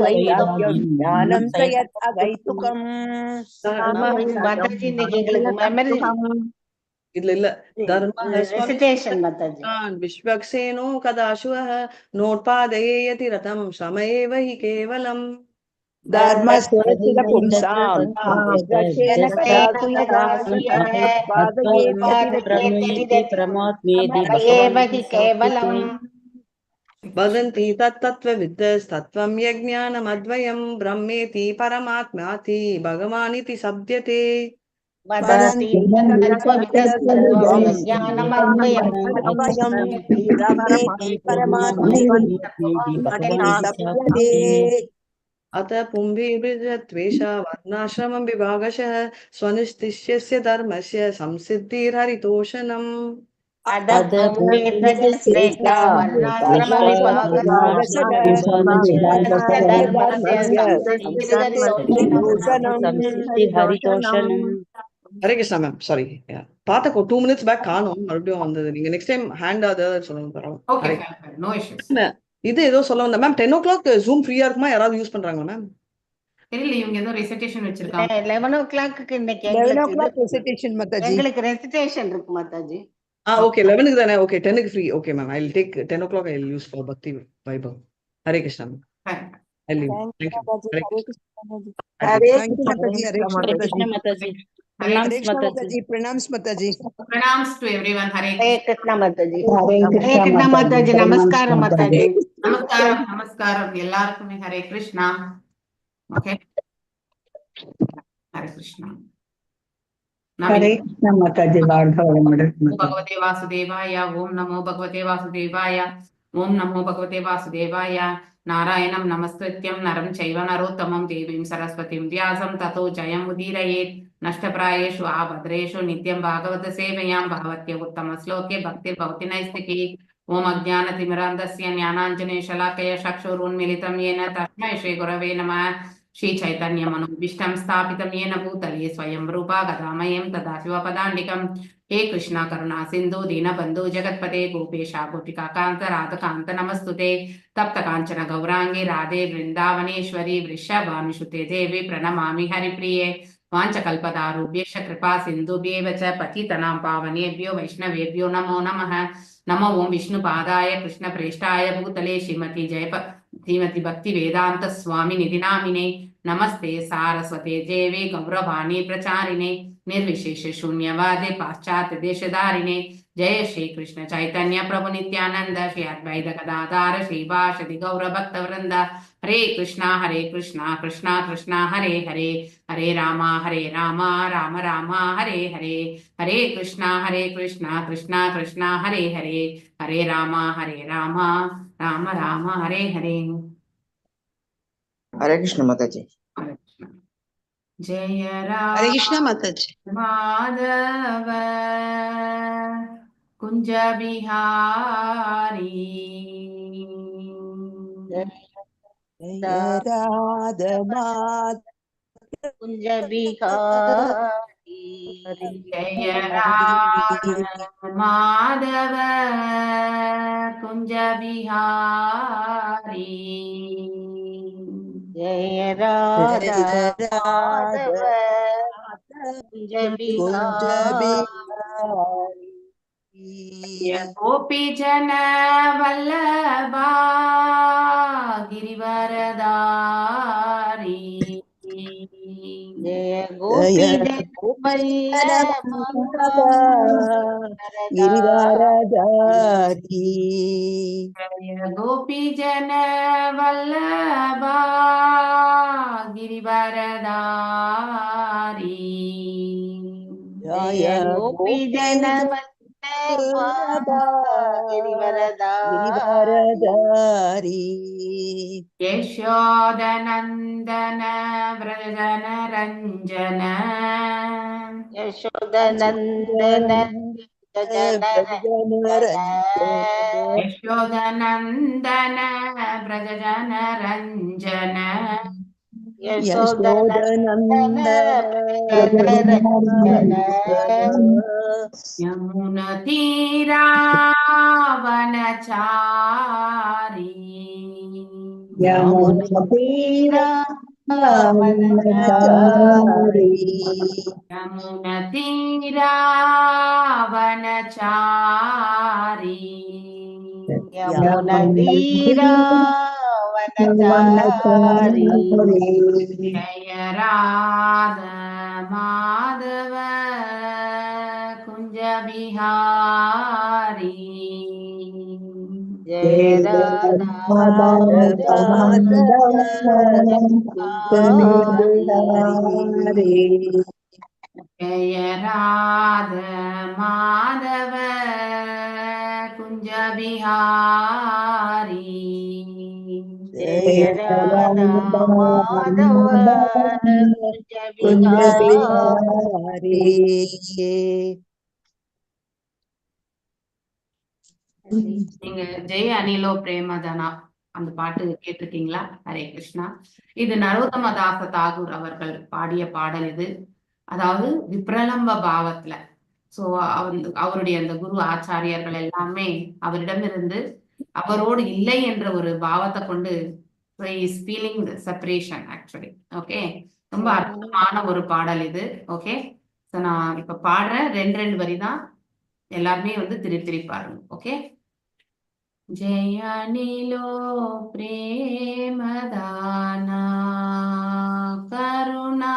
वैराग्यं ज्ञानं च यत् अगैतुकम्. மாதாஜி, இன்னைக்கு எங்களுக்கு மெமரி இல்ல இல்ல, தர்மः ரெசிடேஷன் மாதாஜி. विष्वक्सेनो कदाशुवः नोत्पादयेयति रतं श्रम एव हि केवलम्. धर्मस्वरचित पुंसां विश्वक्षेण एव हि केवलम्. वदन्ति तत्तत्त्वविद्दस्तत्त्वं यज्ञानमद्वयं ब्रह्मेति परमात्माति भगवानिति शब्द्यते. वदन्ति ज्ञानमद्वयम् ब्रह्मेति परमात्मेति. अत पुंभिर्विजत्वेषा वर्णाश्रमं विभागशः स्वनिष्ठिष्यस्य धर्मस्य संसिद्धिर्हरितोषणम्. अद पुण्यश्रेष्ठा वर्णाश्रमविभागशः ஹரிதோஷனம். ஹரே கிருஷ்ணா மேம். சாரி, பார்த்த 2 மினிட்ஸ் பேக் காணோம், மறுபடியும் வந்தது. நீங்க நெக்ஸ்ட் டைம் ஹேண்ட் அதாவது சொல்லுங்க, பரவாயில்ல. ஓகே. ஹரே நோ இஷ்யூஸ். இது ஏதோ சொல்ல வந்தேன் மேம். 10 ஓ கிளாக் ஜூம் ஃப்ரீயா இருக்குமா? யாராவது யூஸ் பண்றாங்களா மேம்? தெரியல, இவங்க ஏதோ ரெசிடேஷன் வச்சிருக்காங்க. 11 ஓ கிளாக்கு இன்னைக்கு 11 எங்களுக்கு o'clock recitation, Mataji. எங்களுக்கு ரெசிடேஷன் இருக்கு மாதாஜி. ஆ ஓகே, 11க்கு தானே? ஓகே, 10க்கு free. Okay ma'am, I will take 10 o'clock. I will use for Bhakti Vaibhav. Hare Krishna ma'am. I leave. Thank you. Hare Hare Krishna. Thank you, Mataji. Hare Krishna, Hare Krishna Mataji. Mataji. Hare Hare Pranams Krishna, Mataji. Mataji. Pranams, Mataji. Pranams to everyone. Hare Hare Krishna Mataji. Hare Hare Krishna Mataji, நமஸ்காரம் மாதாஜி. நமஸ்காரம், நமஸ்காரம் எல்லாருக்குமே. Hare Krishna. Okay, Hare Krishna. நாம் ஹரே கிருஷ்ணா மாதாஜி, வாழ்க வளமுடன் மாதாஜி. भगवते वासुदेवाय. ॐ नमो भगवते वासुदेवाय. ॐ नमो भगवते वासुदेवाय. नारायणं नमस्कृत्यं नरं चैव नरोत्तमं देवीं सरस्वतीं व्यासं ततो जयमुदीरयेत्. नष्टप्रायेषु अभद्रेषु नित्यं भागवत सेवयां भगवत्य उत्तमश्लोके भक्तिर्भवति नैष्टिकी. ॐ अज्ञानतिमिरान्धस्य ज्ञानाञ्जनशलाकया चक्षुरुन्मिलितं येन तस्मै श्रीगुरवे नमः. श्रीचैतन्यमनोभीष्टं स्थापितं येन भूतले स्वयं रूपा कदा मह्यं ददाति स्वपदान्तिकम्. हे कृष्ण करुणा सिन्धु दीनबन्धु जगत्पते गोपेशा गोपिकान्त राधकान्त नमस्तुते. तप्त काञ्चन गौराङ्गी राधे वृन्दावनेश्वरी वृषभानुसुते देवी प्रणमामि हरिप्रिये. वाञ्छाकल्पतरुभ्यश्च कृपा सिन्धुभ्येव च पतितानां पावनेभ्यो वैष्णवेभ्यो नमो नमः. नमो ॐ विष्णुपादाय कृष्णप्रेष्ठाय भूतले श्रीमति जयप श्रीमति भक्ति वेदान्त स्वामी निधि नामिने. नमस्ते सारस्वते देवे गौरवाणी प्रचारिणे निर्विशेष शून्यवादे पाश्चात्य देशधारिणे. जय श्री कृष्ण चैतन्य प्रभु नित्यानंद श्री अद्वैत गदाधर श्रीवासादि गौर भक्त वृंद. हरे कृष्णा हरे कृष्णा कृष्णा कृष्णा हरे हरे, हरे रामा हरे रामा राम राम हरे हरे. हरे कृष्णा हरे कृष्णा कृष्णा कृष्णा हरे हरे, हरे रामा हरे रामा राम राम हरे हरे. हरे कृष्ण माताजी. हरे कृष्ण, जय हरे कृष्णा माताजी. माधव कुञ्ज बिहारी. जय राधा माधव कुञ्ज बिहारी. जय राधा माधव कुञ्ज बिहारी. जय राधा माधव कुञ्ज कुञ्ज बिहारी. जय गोपी जन वल्लभा गिरिवरधारी. जय गोपी जन वल्लभा गिरिवरधारी. जय गोपी जन वल्लभा गिरिवरधारी. जय जय गोपी जन वल्लभा गिरिवरधारी. गिरिवरधारी. यशोदनन्दन व्रजन रञ्जन. यशोदनन्दन यशोदनन्दन व्रजन रञ्जन. यशोदनन्दन व्रजन यमुनतीरावनचारी. Yamuna Veera Vanachari. Yamuna తీరావనచారి. Yamuna తీరావనచారి. జయ రాధ మాధవ కుంజ బిహారీ. జయ రాధా మాధవ. జయ రాధ మాధవ కుంజ బిహారీ. జయ రాధా మాధవ కుంజ బిహారీ. நீங்க ஜெய அனிலோ பிரேமதனா அந்த பாட்டு கேட்டிருக்கீங்களா? ஹரே கிருஷ்ணா. இது நரோத்தம தாச தாகூர் அவர்கள் பாடிய பாடல் இது. அதாவது விப்ரலம்ப பாவத்துல சோ அவருடைய அந்த குரு ஆச்சாரியர்கள் எல்லாமே அவரிடமிருந்து அவரோடு இல்லை என்ற ஒரு பாவத்தை கொண்டு is feeling separation actually. Okay, ரொம்ப அற்புதமான ஒரு பாடல் இது. ஓகே, ஸோ நான் இப்ப பாடுறேன். ரெண்டு ரெண்டு வரி தான், எல்லாருமே வந்து திருப்பி திருப்பி பாருங்க. ஓகே. ஜெய நிலோ பிரேமதானா கருணா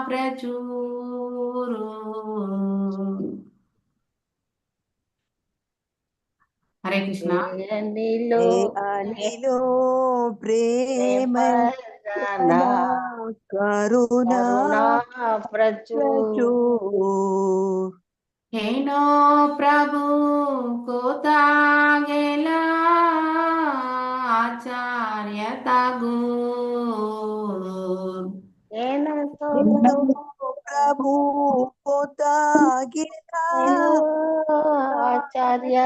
பிரச்சூரு. ஹரே கிருஷ்ணா. అనిలో అనిలో ప్రేమ ప్రేమదానా కరుణా కరుణా ప్రచూర్. ప్రచూర్. হেন প্রভু কোথা গেলা আচার্য তাগুর. ప్రభు కోతా గేలా ఆచార్య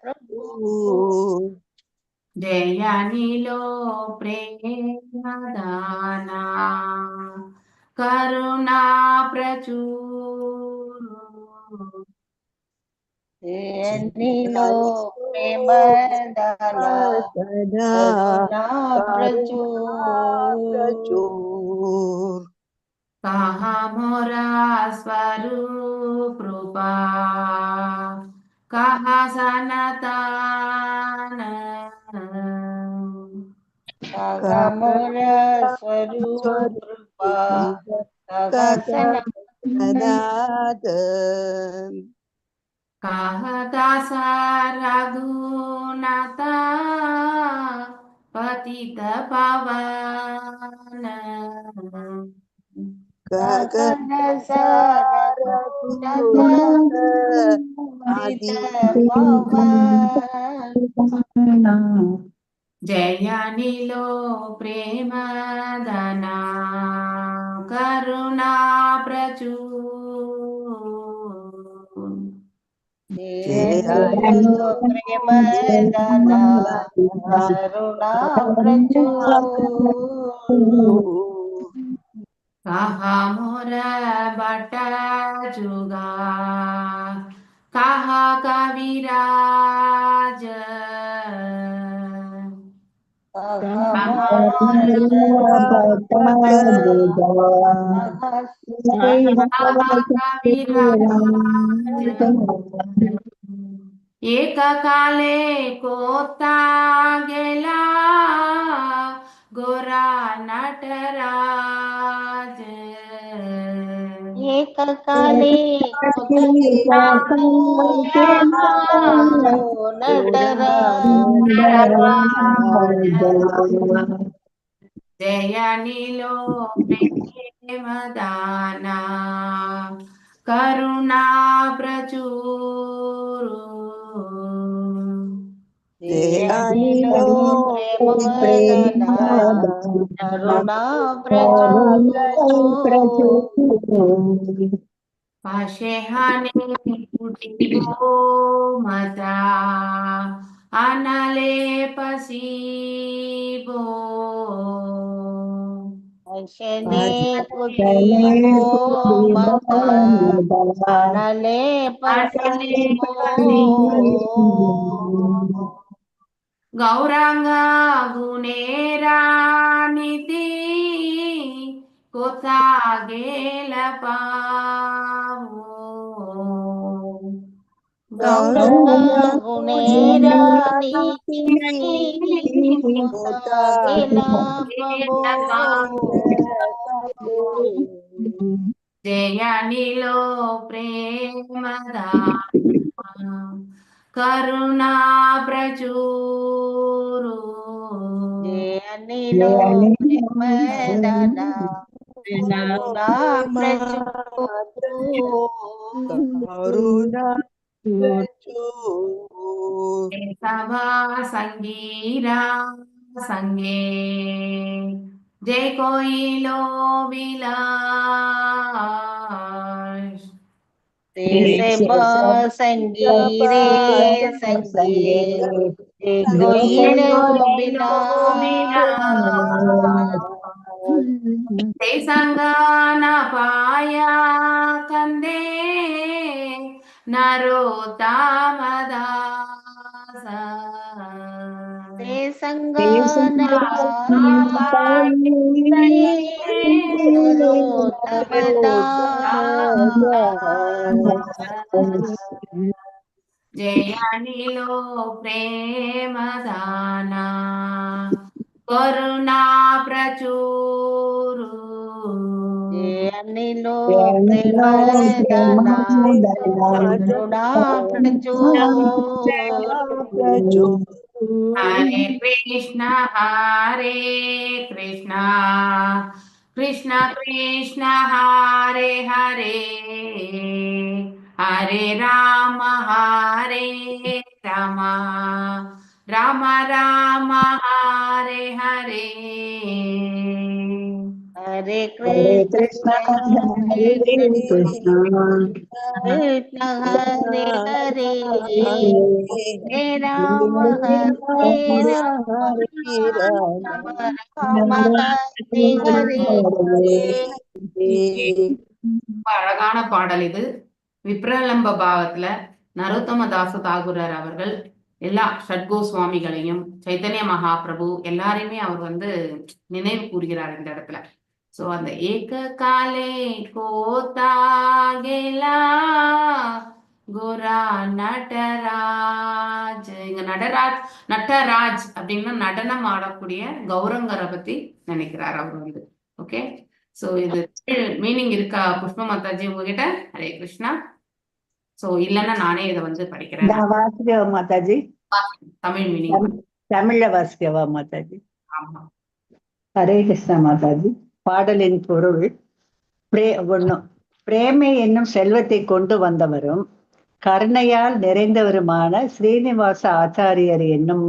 ప్రభు. జయ నిలో ప్రేమదానా కరుణా ప్రచూర్. అనిలో ప్రేమదానా కరుణా ప్రచూర్. ప్రచూర్. కహా మోరా స్వరూప్ రూపా కహా సనాతన. కగముర స్వరూప కగసన సనాతన్. కహ దాస రఘునాథ పతిత పవన. కగదస రఘునాథ పతిత పవన. జయ నిలో ప్రేమదనా కరుణా ప్రచూర్. జయనిలో ప్రేమదానా కరుణా ప్రచూర్. కహా మోర బట జుగా కహా కవిరాజ. కహా కవిరాజ. ఏకకాలే కోతా గెలా గోరా నటరాజ. ఏకకాలే నటరాజ. జయ నిలో ప్రేమదానా కరుణా ప్రచూరు. జయనిలో ప్రేమదానా కరుణా ప్రచూర్. పాశేహానే కుటిబో మతా అనలే పసిబో. శనే కుటిబో మత అనలే పసిబో. গৌরাঙ্গ গুণেরা নীতি কোথা গেল পাবো? গৌরাঙ্গ গুণের নীতি কোথা গেলা পাবো? জয়ানিল প্রেমদা করুণা প্রচুর। জয়ানিল প্রেমদানা করুণা প্রচুর। করুণা সভা সঙ্গীরা সঙ্গে জয় কইল বিলাস। संगीरे संगे संगाना पाया कंदे नरोत्तमदास। संगाना జయనిలో ప్రేమదానా కరుణా ప్రచురు. జయనిలో ప్రేమదానా కరుణా ప్రచురు. హరే కృష్ణ హరే కృష్ణ కృష్ణ కృష్ణ హరే హరే, హరే రామ హరే రామ రామ రామ హరే హరే. హరే కృష్ణ హరే కృష్ణ కృష్ణ హరే హరే, హరే రామ హరే రామ రామ హరే హరే. ரொம்ப அழகான பாடல் இது. விப்ரலம்ப பாவத்துல நரோத்தம தாச தாகுரர் அவர்கள் எல்லா ஷட்கோஸ்வாமிகளையும் சைத்தன்ய மகாபிரபு எல்லாரையுமே அவர் வந்து நினைவு கூறுகிறார் இந்த இடத்துல. சோ அந்த ஏக காலே கோத்தா கெலா குரா நடராஜ். இங்க நடராஜ் நட்டராஜ் அப்படின்னா நடனம் ஆடக்கூடிய கௌரங்கரை பத்தி நினைக்கிறார் அவர் வந்து. ஓகே, சோ இது மீனிங் இருக்கா புஷ்ப மாதாஜி உங்ககிட்ட? ஹரே கிருஷ்ணா. சோ இல்லைன்னா நானே இதை வந்து படிக்கிறேன். நான் வாசிக்கவா மாதாஜி? தமிழ் மீனிங் தமிழ்ல வாசிக்கவா மாதாஜி? ஆமா. ஹரே கிருஷ்ணா மாதாஜி. பாடலின் பொருள், ஒண்ணு, பிரேமை என்னும் செல்வத்தை கொண்டு வந்தவரும் கருணையால் நிறைந்தவருமான ஸ்ரீனிவாச ஆச்சாரியர் என்னும்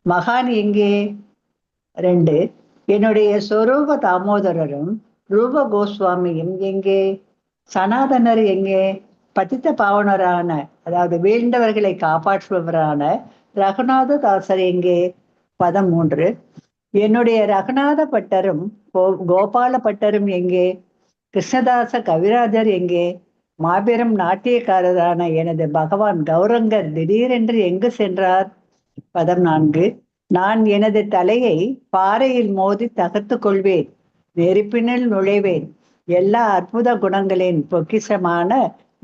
மகான் எங்கே? 2, என்னுடைய சொரூப தாமோதரரும் ரூப கோஸ்வாமியும் எங்கே? சனாதனர் எங்கே? பதித்த பாவனரான, அதாவது வீழ்ந்தவர்களை காப்பாற்றுபவரான ரகுநாத தாசர் எங்கே? பதம் 3, என்னுடைய ரகுநாத பட்டரும் கோபால பட்டரும் எங்கே? கிருஷ்ணதாச கவிராஜர் எங்கே? மாபெரும் நாட்டியக்காரரான எனது பகவான் கௌரங்கர் திடீரென்று எங்கு சென்றார்? பதம் 4, நான் எனது தலையை பாறையில் மோதி தகர்த்து கொள்வேன், நெருப்பினுள் நுழைவேன். எல்லா அற்புத குணங்களின் பொக்கிஷமான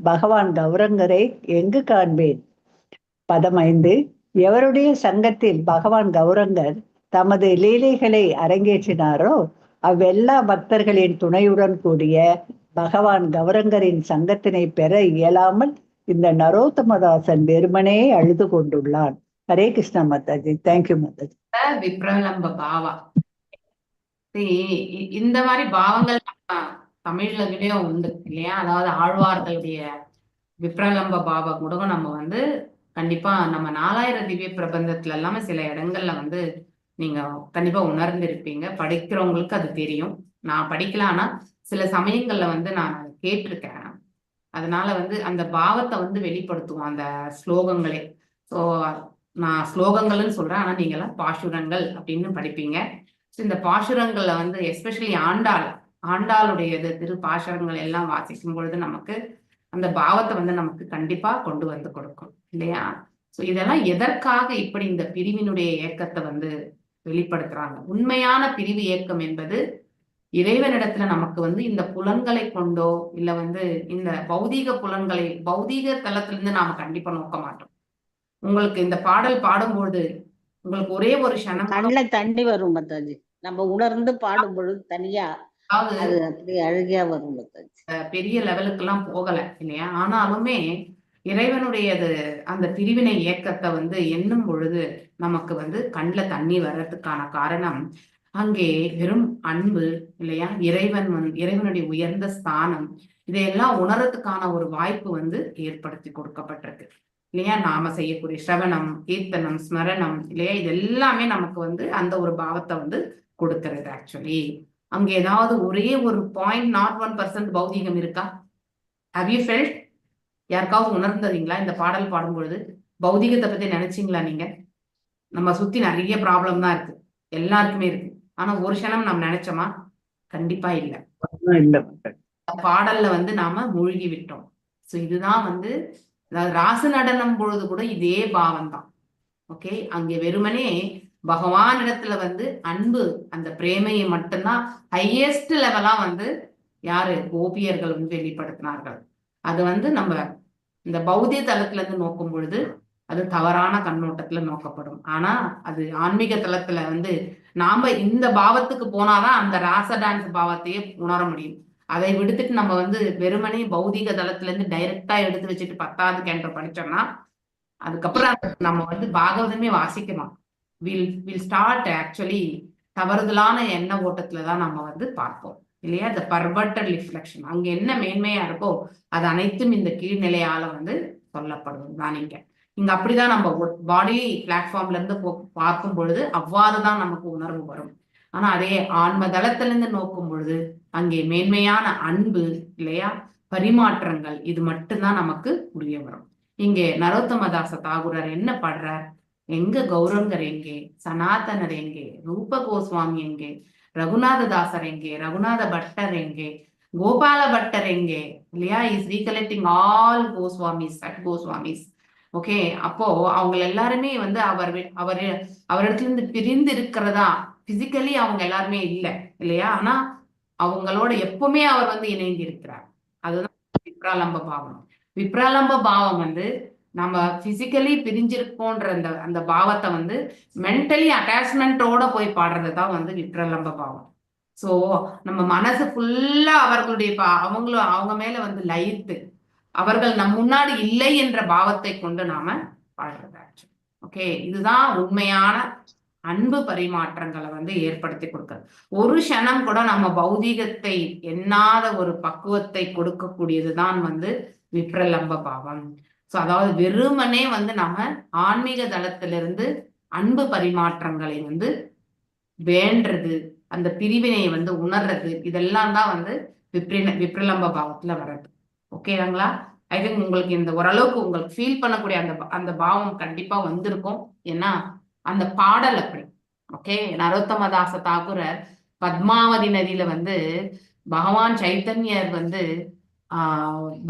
பகவான் கௌரங்கரை எங்கு காண்பேன்? பதம் 5, எவருடைய சங்கத்தில் பகவான் கௌரங்கர் தமது லீலைகளை அரங்கேற்றினாரோ அவ்வெல்லா பக்தர்களின் துணையுடன் கூடிய பகவான் கௌரங்கரின் சங்கத்தினை பெற இயலாமல் இந்த நரோத்தமதாசன் வெறுமனே அழுது கொண்டுள்ளான். Hare Krishna Mataji. Thank you Mataji. விப்ரலம்ப பாவா. இந்த மாதிரி பாவங்கள் தமிழ்லயும் உண்டு இல்லையா? அதாவது ஆழ்வார்களுடைய விப்ரலம்ப பாவ கூட நம்ம வந்து கண்டிப்பா நம்ம 4000 திவ்ய பிரபந்தத்துல எல்லாமே சில இடங்கள்ல வந்து நீங்க கண்டிப்பா உணர்ந்திருப்பீங்க. படிக்கிறவங்களுக்கு அது தெரியும். நான் படிக்கலாம்னா சில சமயங்கள்ல வந்து நான் கேட்டிருக்கேன். அதனால வந்து அந்த பாவத்தை வந்து வெளிப்படுத்துவோம் அந்த ஸ்லோகங்களே. ஸோ நான் ஸ்லோகங்கள்னு சொல்றேன், ஆனா நீங்க எல்லாம் பாசுரங்கள் அப்படின்னு படிப்பீங்க. ஸோ இந்த பாசுரங்கள்ல வந்து எஸ்பெஷலி ஆண்டாளுடையது திரு பாசுரங்கள் எல்லாம் வாசிக்கும் பொழுது நமக்கு அந்த பாவத்தை வந்து நமக்கு கண்டிப்பா கொண்டு வந்து கொடுக்கும் இல்லையா? சோ இதெல்லாம் எதற்காக இப்படி இந்த பிரிவினுடைய ஏக்கத்தை வந்து வெளிப்படுத்துறாங்க? உண்மையான பிரிவு ஏக்கம் என்பது இறைவனிடத்துல நமக்கு வந்து இந்த புலன்களை கொண்டோ இல்ல வந்து இந்த பௌதீக புலன்களை, பௌதீக தளத்திலிருந்து நாம கண்டிப்பா நோக்க மாட்டோம். உங்களுக்கு இந்த பாடல் பாடும்போது உங்களுக்கு ஒரே ஒரு க்ஷணம் கூட கண்ணுல தண்ணி வரும் மாதாஜி. நம்ம உணர்ந்து பாடும் பொழுது தனியா அதாவது அது அப்படியே அழுகையா வரும் மாதாஜி. பெரிய லெவலுக்கு எல்லாம் போகல இல்லையா? ஆனாலுமே இறைவனுடையது அந்த பிரிவினை இயக்கத்தை வந்து எண்ணும் பொழுது நமக்கு வந்து கண்ணுல தண்ணி வர்றதுக்கான காரணம் அங்கே வெறும் அன்பு இல்லையா? இறைவன் வந்து இறைவனுடைய உயர்ந்த ஸ்தானம், இதையெல்லாம் உணரத்துக்கான ஒரு வாய்ப்பு வந்து ஏற்படுத்தி கொடுக்கப்பட்டிருக்கு இல்லையா? நாம செய்யக்கூடிய சிரவணம், கீர்த்தனம், ஸ்மரணம் இல்லையா? இது எல்லாமே நமக்கு வந்து அந்த ஒரு பாவத்தை வந்து கொடுக்கிறது. ஆக்சுவலி அங்க ஏதாவது ஒரே ஒரு 0.01% பௌதீகம் இருக்கா? Have you felt? யாருக்காவது உணர்ந்ததுங்களா இந்த பாடல் பாடும்பொழுது? பௌதிகத்தை பத்தி நினைச்சீங்களா நீங்க? நம்ம சுத்தி நிறைய ப்ராப்ளம் தான் இருக்கு, எல்லாருக்குமே இருக்கு. ஆனா ஒரு க்ஷணம் நாம் நினைச்சோமா? கண்டிப்பா இல்ல. இல்ல. பாடல்ல வந்து நாம மூழ்கி விட்டோம். சோ இதுதான் வந்து, அதாவது ராச நடனம் பொழுது கூட இதே பாவம் தான். ஓகே, அங்கே வெறுமனே பகவான் இடத்துல வந்து அன்பு, அந்த பிரேமையை மட்டும்தான் ஹையஸ்ட் லெவலா வந்து யாரு கோபியர்கள் வந்து வெளிப்படுத்தினார்கள். அது வந்து நம்ம இந்த பௌதிக தளத்துல இருந்து நோக்கும் பொழுது அது தவறான கண்ணோட்டத்துல நோக்கப்படும். ஆனா அது ஆன்மீக தளத்துல வந்து நாம இந்த பாவத்துக்கு போனாதான் அந்த ராச டான்ஸ் பாவத்தையே உணர முடியும். அதை விடுத்துட்டு நம்ம வந்து வெறுமனே பௌதிக தளத்துல இருந்து டைரக்டா எடுத்து வச்சுட்டு 10வது கேண்டோ படிச்சோம்னா அதுக்கப்புறம் நம்ம வந்து பாகவதமே வாசிக்கலாம். Will will start actually தவறுதலான எண்ண ஓட்டத்துலதான் நம்ம வந்து பார்ப்போம் இல்லையா? இந்த பர்வர்டட் ரிஃப்ளெக்ஷன், அங்க என்ன மேன்மையா இருக்கோ அது அனைத்தும் இந்த கீழ்நிலையால வந்து சொல்லப்படுவது தான். இங்க இங்க அப்படிதான் நம்ம பாடி பிளாட்ஃபார்ம்ல இருந்து பார்க்கும் பொழுது அவ்வாறுதான் நமக்கு உணர்வு வரும். ஆனா அதே ஆன்ம தளத்திலிருந்து நோக்கும் பொழுது அங்கே மேன்மையான அன்பு இல்லையா, பரிமாற்றங்கள், இது மட்டும்தான் நமக்கு புரிய வரும். இங்கே நரோத்தமதாச தாகூரர் என்ன பாடுறார்? எங்க கௌரங்கர் எங்கே, சனாதனர் எங்கே, ரூப கோஸ்வாமி எங்கே, ரகுநாததாசர் எங்கே, ரகுநாத பட்டர் எங்கே, கோபால பட்டர் எங்கே இல்லையா? Is recollecting all Goswamis, at Goswamis. Okay, அப்போ அவங்க எல்லாருமே வந்து அவர் அவர் அவரிடத்துல இருந்து பிரிந்து இருக்கிறதா பிசிக்கலி அவங்க எல்லாருமே இல்லை இல்லையா? ஆனா அவங்களோட எப்பவுமே அவர் வந்து இணைந்து இருக்கிறார். அதுதான் விப்ராலம்ப பாவம். விப்ராலம்ப பாவம் வந்து நம்ம பிசிக்கலி பிரிஞ்சிருக்கோன்ற அந்த அந்த பாவத்தை வந்து மென்டலி அட்டாச்மெண்டோட போய் பாடுறது தான் வந்து விப்ரலம்ப பாவம். சோ நம்ம மனசு ஃபுல்லா அவர்களுடைய அவங்களும் அவங்க மேல வந்து லயித்து அவர்கள் நம் முன்னாடி இல்லை என்ற பாவத்தை கொண்டு நாம பாடுறது. ஓகே, இதுதான் உண்மையான அன்பு பரிமாற்றங்களை வந்து ஏற்படுத்தி கொடுக்குறது. ஒரு க்ஷணம் கூட நம்ம பௌதீகத்தை எண்ணாத ஒரு பக்குவத்தை கொடுக்கக்கூடியதுதான் வந்து விப்ரலம்ப பாவம். சோ அதாவது வெறுமனே வந்து நம்ம ஆன்மீக தளத்திலிருந்து அன்பு பரிமாற்றங்களை வந்து வேண்டுறது, அந்த பிரிவினையை வந்து உணர்றது, இதெல்லாம் தான் வந்து விப்ரலம்ப பாவத்துல வர்றது. ஓகேங்களா? I think உங்களுக்கு இந்த ஓரளவுக்கு உங்களுக்கு ஃபீல் பண்ணக்கூடிய அந்த அந்த பாவம் கண்டிப்பா வந்திருக்கும். ஏன்னா அந்த பாடல் அப்படி. ஓகே, நரோத்தமதாச தாக்கூரர் பத்மாவதி நதியில வந்து பகவான் சைத்தன்யர் வந்து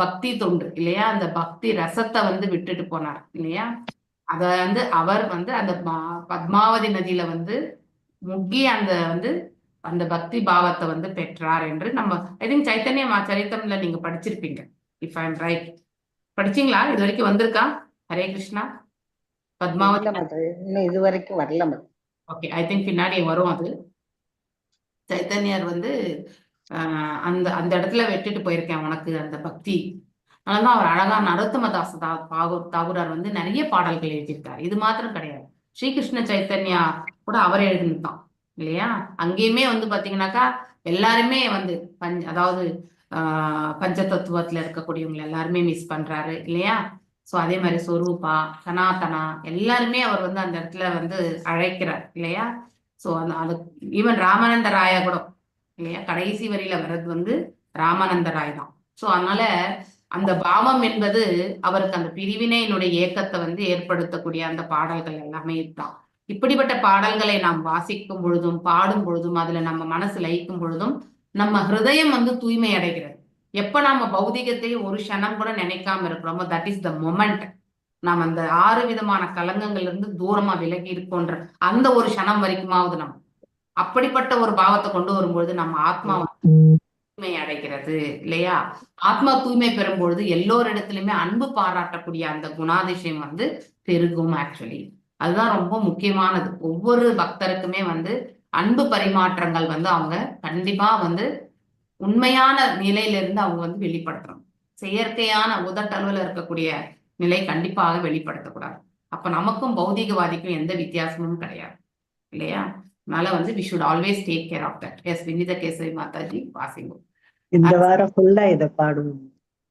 பக்தி தொண்டு இல்லையா, அந்த பக்தி ரசத்தை வந்து விட்டுட்டு போனார் இல்லையா? அத வந்து அவர் வந்து அந்த பத்மாவதி நதியில வந்து முக்கி அந்த வந்து அந்த பக்தி பாவத்தை வந்து பெற்றார் என்று நம்ம I think Chaitanya சரித்தம்ல நீங்க படிச்சிருப்பீங்க. If I am right, படிச்சீங்களா? இது வரைக்கும் வந்திருக்கா? ஹரே கிருஷ்ணா. பத்மாவதி இன்னும் இது வரைக்கும் வரல. ஓகே, I think பின்னாடி வரும். அது சைத்தன்யர் வந்து அந்த அந்த இடத்துல விட்டுட்டு போயிருக்கேன் உனக்கு அந்த பக்தி. அதனாலதான் அவர் அழகா நரோத்தமதாச தாகூரார் வந்து நிறைய பாடல்கள் எழுதியிருக்காரு. இது மாத்திரம் கிடையாது, ஸ்ரீகிருஷ்ண சைத்தன்யா கூட அவர் எழுதினதுதான் இல்லையா? அங்கேயுமே வந்து பாத்தீங்கன்னாக்கா எல்லாருமே வந்து அதாவது பஞ்ச தத்துவத்துல இருக்கக்கூடியவங்க எல்லாருமே மிஸ் பண்றாரு இல்லையா? சோ அதே மாதிரி சொரூபா, சனாதனா எல்லாருமே அவர் வந்து அந்த இடத்துல வந்து அழைக்கிறார் இல்லையா? சோ அந்த அது ஈவன் ராமானந்த ராயா கூட இல்லையா, கடைசி வரியில வர்றது வந்து ராமானந்த ராய் தான். சோ அதனால அந்த பாவம் என்பது அவருக்கு அந்த பிரிவினையினுடைய ஏக்கத்தை வந்து ஏற்படுத்தக்கூடிய அந்த பாடல்கள் எல்லாமே இதுதான். இப்படிப்பட்ட பாடல்களை நாம் வாசிக்கும் பொழுதும் பாடும் பொழுதும் அதுல நம்ம மனசு லயிக்கும் பொழுதும் நம்ம ஹிருதயம் வந்து தூய்மை அடைகிறது. எப்ப நாம பௌதிகத்தை ஒரு க்ஷணம் கூட நினைக்காம இருக்கிறோமோ, that is the moment நாம் அந்த 6 விதமான கலங்கங்கள்ல இருந்து தூரமா விலகி இருக்கோன்ற அந்த ஒரு க்ஷணம் வரைக்குமாவது நம்ம அப்படிப்பட்ட ஒரு பாவத்தை கொண்டு வரும்பொழுது நம்ம ஆத்மா தூய்மை அடைகிறது இல்லையா? ஆத்மா தூய்மை பெறும் பொழுது எல்லோரிடத்திலுமே அன்பு பாராட்டக்கூடிய அந்த குணாதிசயம் வந்து பெருகும். ஆக்சுவலி அதுதான் ரொம்ப முக்கியமானது. ஒவ்வொரு பக்தருக்குமே வந்து அன்பு பரிமாற்றங்கள் வந்து அவங்க கண்டிப்பா வந்து உண்மையான நிலையிலிருந்து அவங்க வந்து வெளிப்படுத்தணும். செயற்கையான உதட்டளவுல இருக்கக்கூடிய நிலை கண்டிப்பாக வெளிப்படுத்தக்கூடாது. அப்ப நமக்கும் பௌதிகவாதிக்கும் எந்த வித்தியாசமும் கிடையாது இல்லையா? அதனால வந்து we should always take care of that. Yes, Vinitha Kesari Mataji வாசிங்க. இந்த வாரம் ஃபுல்லா இதை பாடுவோம்.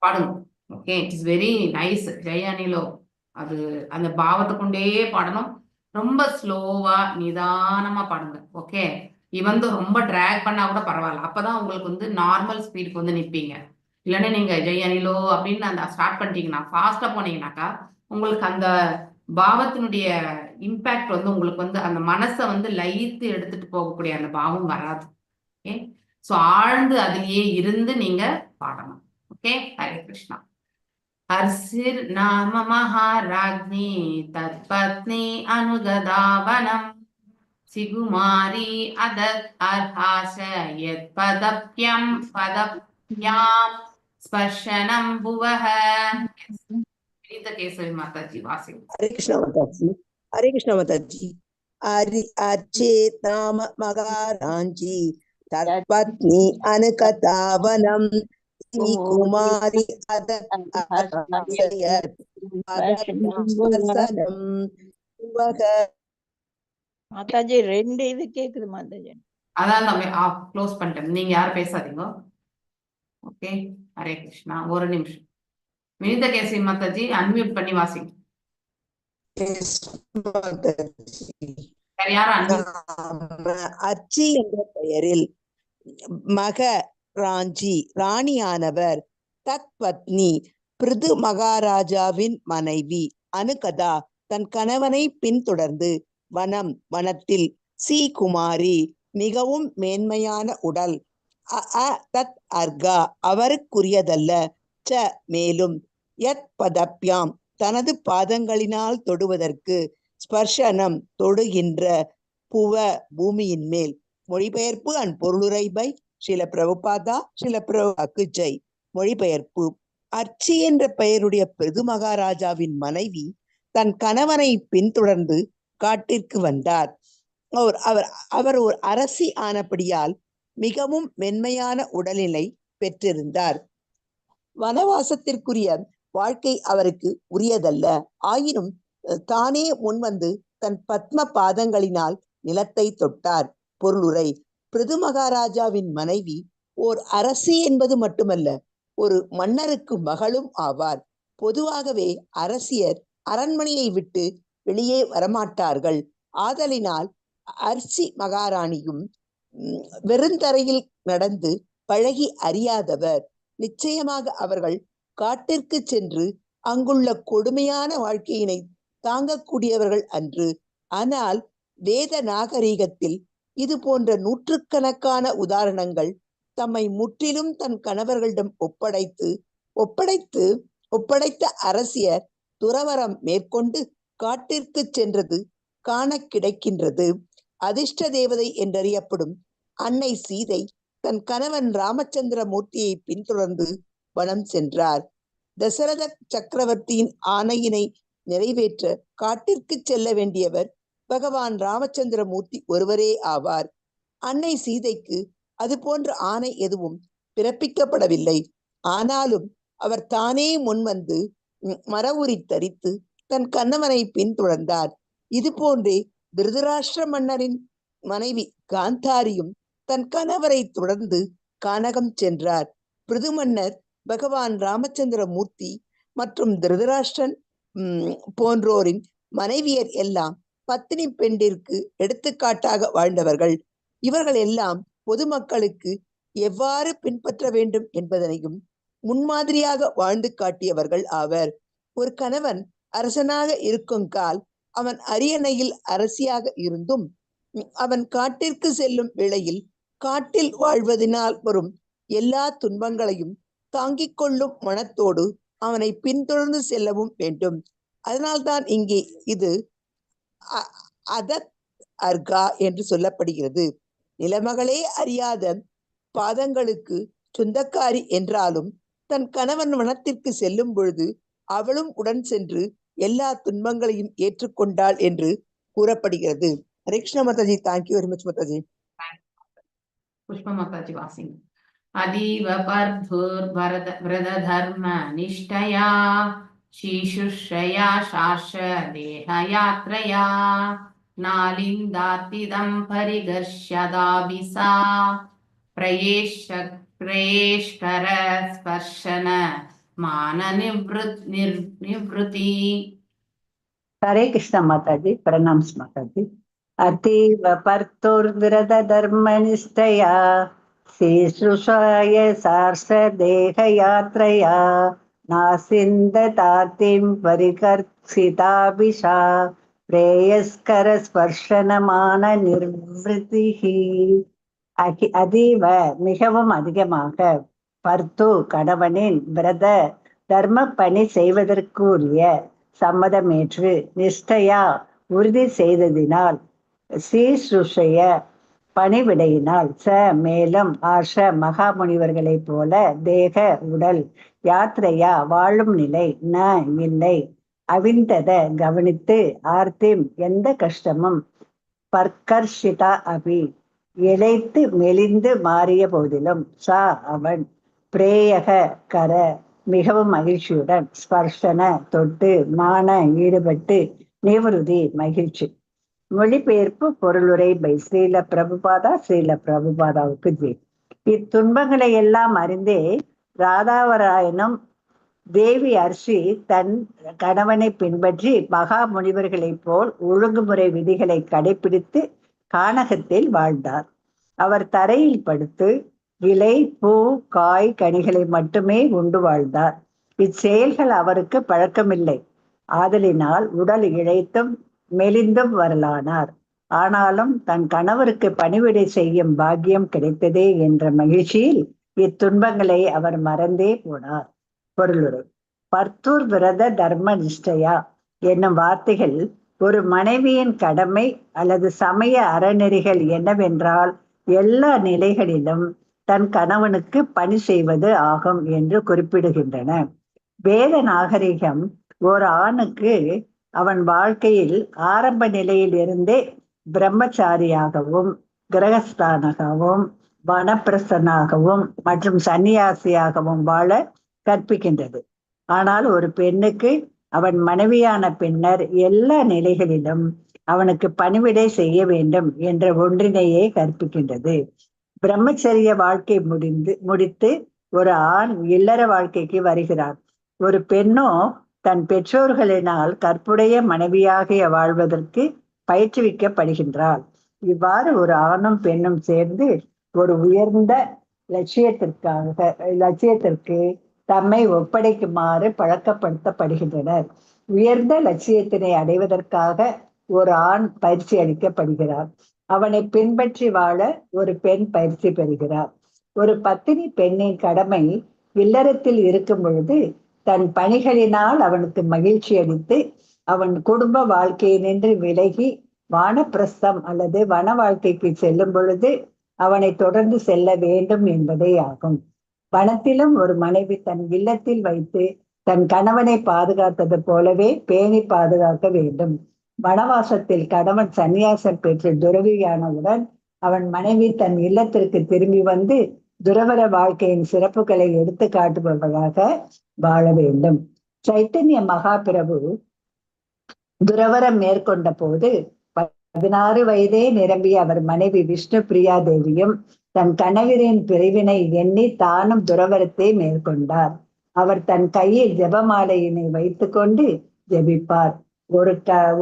பாடுங்க. Okay, it is very nice. Jaya அனிலோ அது அந்த பாவத்தை கொண்டே பாடணும். ரொம்ப ஸ்லோவா நிதானமா பாடுங்க. ஓகே, இவன் ரொம்ப டிராக் பண்ணா கூட பரவாயில்ல, அப்பதான் உங்களுக்கு வந்து நார்மல் ஸ்பீடுக்கு வந்து நிப்பீங்க. இல்லைன்னா நீங்க ஜெய் அனிலோ அப்படின்னு அந்த ஸ்டார்ட் பண்ணிட்டீங்கன்னா, ஃபாஸ்டா போனீங்கன்னாக்கா உங்களுக்கு அந்த பாவத்தினுடைய இம்பேக்ட் வந்து உங்களுக்கு வந்து அந்த மனசை வந்து லயித்து எடுத்துட்டு போகக்கூடிய அந்த பாவம் வராது. ஓகே, ஸோ ஆழ்ந்து அதிலேயே இருந்து நீங்க பாடணும். ஓகே, ஹரே கிருஷ்ணா. ஹர்சிர் நாம மகாராஜ்னி தத்பத்னி அனுகதாவனம் சிகுமாரி அதத் அர்ஹாச யத் பதப்யம் பதப்யாம் ஸ்பர்ஷனம் புவஹ. வினித கேசவி மாதாஜி வாசி. ஹரே கிருஷ்ணா மாதாஜி. ஹரே கிருஷ்ணா மாதாஜி. ஹரி அச்சேத் நாம மகாராஞ்சி தத்பத்னி அனுகதாவனம் குமாரி அதத் அர்ஹாச ஸ்பர்சனம் புவஹ. மாதாஜி ரெண்டு இது கேக்குது மாதாஜி. அதான் நம்ம க்ளோஸ் பண்ணிட்டேன். நீங்க யாரும் பேசாதீங்க. ஓகே, ஹரே கிருஷ்ணா. ஒரு நிமிஷம், வினித கேசவி மாதாஜி அன்மியூட் பண்ணி வாசிங்க. Yes, Mataji. வேற யாரும் அன்மியூட் நாம அர்ச்சி என்ற பெயரில் மக ராஞ்சி ராணியானவர் தத் பத்னி பிருது மகாராஜாவின் மனைவி அனுகதா தன் கணவனை பின்தொடர்ந்து வனம் வனத்தில் சி குமாரி மிகவும் மேன்மையான உடல் அ அ தத் அர்கா அவருக்குரியதல்ல ச மேலும் யத் பதப்யாம் தனது பாதங்களினால் தொடுவதற்கு ஸ்பர்ஷனம் தொடுகின்ற புவ பூமியின் மேல். மொழிபெயர்ப்பு அண்ட் பொருளுரை பை ஸ்ரீல பிரபுபாதா ஸ்ரீல பிரபுக்கு ஜெய். மொழிபெயர்ப்பு: அர்ச்சி என்ற பெயருடைய பிருது மகாராஜாவின் மனைவி தன் கணவனை பின்தொடர்ந்து காட்டிற்கு வந்தார். அவர் அவர் அவர் ஒரு அரசி ஆனபடியால் மிகவும் மென்மையான உடல்நிலை பெற்றிருந்தார். வனவாசத்திற்குரிய வாழ்க்கை அவருக்கு உரியதல்ல. ஆயினும் தானே முன்வந்து தன் பத்ம பாதங்களினால் நிலத்தை தொட்டார். பொருளுரை: பிருது மகாராஜாவின் மனைவி ஓர் அரசி என்பது மட்டுமல்ல, ஒரு மன்னருக்கு மகளும் ஆவார். பொதுவாகவே அரசியர் அரண்மனையை விட்டு வெளியே வரமாட்டார்கள். ஆதலினால் அர்ச்சி மகாராணியும் வெறுந்தரையில் நடந்து பழகி அறியாதவர். நிச்சயமாக அவர்கள் காட்டிற்கு சென்று அங்குள்ள கொடுமையான வாழ்க்கையினை தாங்கக்கூடியவர்கள் அன்று. ஆனால் வேத நாகரீகத்தில் இது போன்ற நூற்றுக்கணக்கான உதாரணங்கள் தம்மை முற்றிலும் தன் கணவர்களிடம் ஒப்படைத்து ஒப்படைத்து ஒப்படைத்த அரசியர் துறவரம் மேற்கொண்டு காட்டிற்கு சென்றது காண கிடைக்கின்றது. அதிர்ஷ்ட தேவதை என்றறியப்படும் அன்னை சீதை தன் கணவன் ராமச்சந்திர மூர்த்தியை பின்தொடர்ந்து வனம் சென்றார். தசரத சக்கரவர்த்தியின் ஆணையினை நிறைவேற்ற காட்டிற்கு செல்ல வேண்டியவர் பகவான் ராமச்சந்திர மூர்த்தி ஒருவரே ஆவார். அன்னை சீதைக்கு அது போன்ற ஆணை எதுவும் பிறப்பிக்கப்படவில்லை. ஆனாலும் அவர் தானே முன்வந்து மரவுரி தரித்து தன் கணவனை பின்தொடர்ந்தார். இது போன்றே திருதராஷ்டிர மன்னரின் மனைவி காந்தாரியும் தன் கணவரை தொடர்ந்து கானகம் சென்றார். பிருது மன்னர் பகவான் ராமச்சந்திர மூர்த்தி மற்றும் திருதராஷ்டிரன் போன்றோரின் மனைவியர் எல்லாம் பத்தினி பெண்டிற்கு எடுத்துக்காட்டாக வாழ்ந்தவர்கள். இவர்கள் எல்லாம் பொதுமக்களுக்கு எவ்வாறு பின்பற்ற வேண்டும் என்பதனையும் முன்மாதிரியாக வாழ்ந்து காட்டியவர்கள் ஆவர். ஒரு கணவன் அரசனாக இருக்கும் கால் அவன் அரியணையில் அரசியாக இருந்தும் அவன் காட்டிற்கு செல்லும் வேளையில் காட்டில் வாழ்வதனால் வரும் எல்லா துன்பங்களையும் தாங்கிக் கொள்ளும் மனத்தோடு அவனை பின்தொடர்ந்து செல்லவும் வேண்டும். அதனால்தான் இங்கே இது அதத் அர்கா என்று சொல்லப்படுகிறது. நிலமகளே அறியாத பாதங்களுக்கு சொந்தக்காரி என்றாலும் தன் கணவன் வனத்திற்கு செல்லும் பொழுது அவளும் உடன் சென்று எல்லா துன்பங்களையும் ஏற்றுக்கொண்டாள் என்று கூறப்படுகிறது. Hare Krishna Mataji. Thank you very much Mataji. Pushpa Mataji வாசிங்க. அதீவ பர்துர்வரத விரததர்ம நிஷ்டயா சீசுஷ்ரயா சார்ஷ தேக யாத்ரயா நாலிந்தாத்திதம் பரிகர்ஷ்யதாபிசா பிரயேஷ பிரேஷ்கர ஸ்பர்ஷன மான நிவ்ருதி. ஹரே கிருஷ்ணா மாதாஜி. பிரணாம்ஸ் மாதாஜி. अतीव भर्तुर्व्रतधर्मनिष्ठया शुश्रूषाय सार्षदेहयात्रया नासिन्दतातिं परिकर्षिताभिषा प्रेयस्करस्पर्शनमाननिर्वृतिः. அதீவ மிகவும் அதிகமாக, பர்த்து கணவனின், விரத தர்ம பணி செய்வதற்குரிய சம்மதமேற்று, நிஷ்டயா உறுதி செய்ததினால், சீசுஷய பணிவிடையினால், ச மேலும், ஆர்ஷ மகா முனிவர்களைப் போல, தேக உடல், யாத்திரையா வாழும் நிலை, ந இல்லை, அவிந்தத கவனித்து, ஆர்த்திம் எந்த கஷ்டமும், பர்கர்ஷிதா அபி இளைத்து மெலிந்து மாறிய போதிலும், சா அவன், பிரேயக கர மிகவும் மகிழ்ச்சியுடன், ஸ்பர்ஷன தொட்டு, மான ஈடுபட்டு, நிவருதி மகிழ்ச்சி. மொழிபெயர்ப்பு பொருளுரை பை ஸ்ரீல பிரபுபாதா. ஸ்ரீல பிரபுபாதாவுக்கு ஜெய். இத்துன்பங்களை எல்லாம் அறிந்தே ராதாவராயனும் தேவி அர்ஷி தன் கணவனை பின்பற்றி மகா முனிவர்களைப் போல் ஒழுங்குமுறை விதிகளை கடைபிடித்து கானகத்தில் வாழ்ந்தார். அவர் தரையில் படுத்து இலை, பூ, காய், கனிகளை மட்டுமே உண்டு வாழ்ந்தார். இச்செயல்கள் அவருக்கு பழக்கமில்லை. ஆதலினால் உடல் இளைத்தும் மெலிந்தும் வரலானார். ஆனாலும் தன் கணவருக்கு பணிவிடை செய்யும் பாக்கியம் கிடைத்ததே என்ற மகிழ்ச்சியில் இத்துன்பங்களை அவர் மறந்தே போனார். பொருளுரை: பர்த்தூர் விரத தர்ம நிஷ்டையா என்னும் வார்த்தைகள் ஒரு மனைவியின் கடமை அல்லது சமய அறநெறிகள் என்னவென்றால் எல்லா நிலைகளிலும் தன் கணவனுக்கு பணி செய்வது ஆகும் என்று குறிப்பிடுகின்றன. வேத நாகரிகம் ஒரு ஆணுக்கு அவன் வாழ்க்கையில் ஆரம்ப நிலையில் இருந்தே பிரம்மச்சாரியாகவும் கிரகஸ்தானாகவும் வனப்பிரசனாகவும் மற்றும் சன்னியாசியாகவும் வாழ கற்பிக்கின்றது. ஆனால் ஒரு பெண்ணுக்கு அவன் மனைவியான பின்னர் எல்லா நிலைகளிலும் அவனுக்கு பணிவிடை செய்ய வேண்டும் என்ற ஒன்றினையே கற்பிக்கின்றது. பிரம்மச்சரிய வாழ்க்கை முடித்து ஒரு ஆண் இல்லற வாழ்க்கைக்கு வருகிறார். ஒரு பெண்ணோ தன் பெற்றோர்களினால் கற்புடைய மனைவியாக வாழ்வதற்கு பயிற்றுவிக்கப்படுகின்றாள். இவ்வாறு ஒரு ஆணும் பெண்ணும் சேர்ந்து ஒரு உயர்ந்த லட்சியத்திற்கு தம்மை ஒப்படைக்குமாறு பழக்கப்படுத்தப்படுகின்றனர். உயர்ந்த லட்சியத்தினை அடைவதற்காக ஒரு ஆண் பயிற்சி அளிக்கப்படுகிறார். அவனை பின்பற்றி வாழ ஒரு பெண் பயிற்சி பெறுகிறார். ஒரு பத்தினி பெண்ணின் கடமை இல்லறத்தில் இருக்கும் பொழுது தன் பணிகளினால் அவனுக்கு மகிழ்ச்சி அளித்து அவன் குடும்ப வாழ்க்கையினின்று விலகி வானப்பிரஸ்தம் அல்லது வன வாழ்க்கைக்கு செல்லும் பொழுது அவனை தொடர்ந்து செல்ல வேண்டும் என்பதே ஆகும். வனத்திலும் ஒரு மனைவி தன் இல்லத்தில் வைத்து தன் கணவனை பாதுகாத்தது போலவே பேணி பாதுகாக்க வேண்டும். வனவாசத்தில் கணவன் சந்நியாசம் பெற்று துறவியானவுடன் அவன் மனைவி தன் இல்லத்திற்கு திரும்பி வந்து துறவற வாழ்க்கையின் சிறப்புகளை எடுத்து காட்டுபவர்களாக வாழ வேண்டும். சைத்தன்ய மகாபிரபு துறவரம் மேற்கொண்ட போது 16 வயதே நிரம்பிய அவர் மனைவி விஷ்ணு பிரியா தேவியும் தன் கணவரின் பிரிவினை எண்ணி தானும் துறவரத்தை மேற்கொண்டார். அவர் தன் கையில் ஜெபமாலையினை வைத்துக் கொண்டு ஜெபிப்பார்.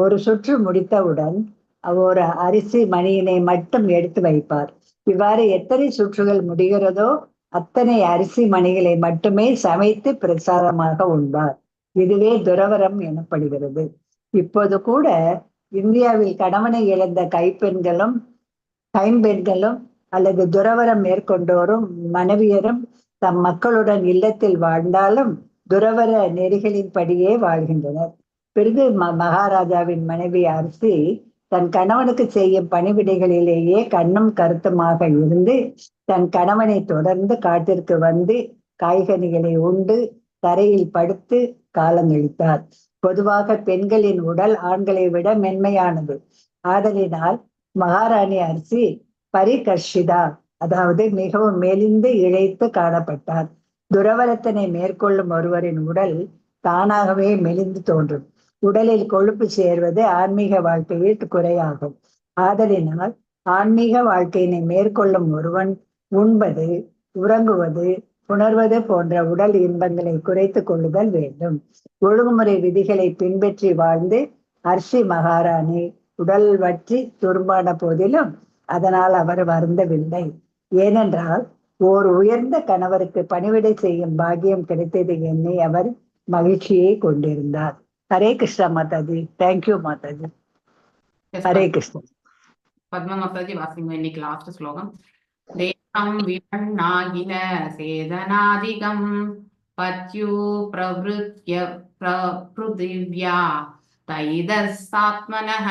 ஒரு சுற்று முடித்தவுடன் ஒரு அரிசி மணியினை மட்டும் எடுத்து வைப்பார். இவ்வாறு எத்தனை சுற்றுகள் முடிகிறதோ அத்தனை அரிசி மணிகளை மட்டுமே சமைத்து பிரசாதமாக உண்பார். இதுவே துறவரம் எனப்படுகிறது. இப்போது கூட இந்தியாவில் கணவனை இழந்த கைம்பெண்களும் அல்லது துறவரம் மேற்கொண்டோரும் மனைவியரும் தம் மக்களுடன் இல்லத்தில் வாழ்ந்தாலும் துறவர நெறிகளின்படியே வாழ்கின்றனர். பிறகு மகாராஜாவின் மனைவி அரிசி தன் கணவனுக்கு செய்யும் பணிவிடைகளிலேயே கண்ணும் கருத்துமாக இருந்து தன் கணவனை தொடர்ந்து காட்டிற்கு வந்து காய்கனிகளை உண்டு தரையில் படுத்து காலங்கழித்தார். பொதுவாக பெண்களின் உடல் ஆண்களை விட மென்மையானது. ஆதலினால் மகாராணி அரிசி பரிகர்ஷிதா, அதாவது மிகவும் மெலிந்து இழைத்து காணப்பட்டார். துறவரத்தினை மேற்கொள்ளும் ஒருவரின் உடல் தானாகவே மெலிந்து தோன்றும். உடலில் கொழுப்பு சேர்வது ஆன்மீக வாழ்க்கையில் குறையாகும். ஆதலினால் ஆன்மீக வாழ்க்கையினை மேற்கொள்ளும் ஒருவன் உண்பது, உறங்குவது, புணர்வது போன்ற உடல் இன்பங்களை குறைத்துக் கொள்ளுதல் வேண்டும். ஒழுங்குமுறை விதிகளை பின்பற்றி வாழ்ந்து அர்ஷி மகாராணி உடல் வற்றி துரும்பான போதிலும் அதனால் அவர் வருந்தவில்லை. ஏனென்றால் ஓர் உயர்ந்த கணவருக்கு பணிவிடை செய்யும் பாக்கியம் கிடைத்தது என்னை அவர் மகிழ்ச்சியை கொண்டிருந்தார். Hare Krishna Mataji. Thank you Mataji. Hare Krishna. Padma Mataji வாசிங்க இன்னைக்கு லாஸ்ட் ஸ்லோகம். தேகம் விபண்ணாகில சேதனாதிகம் பத்யு பிரவருத்ய பிருதிவ்யா தைதசாத்மனः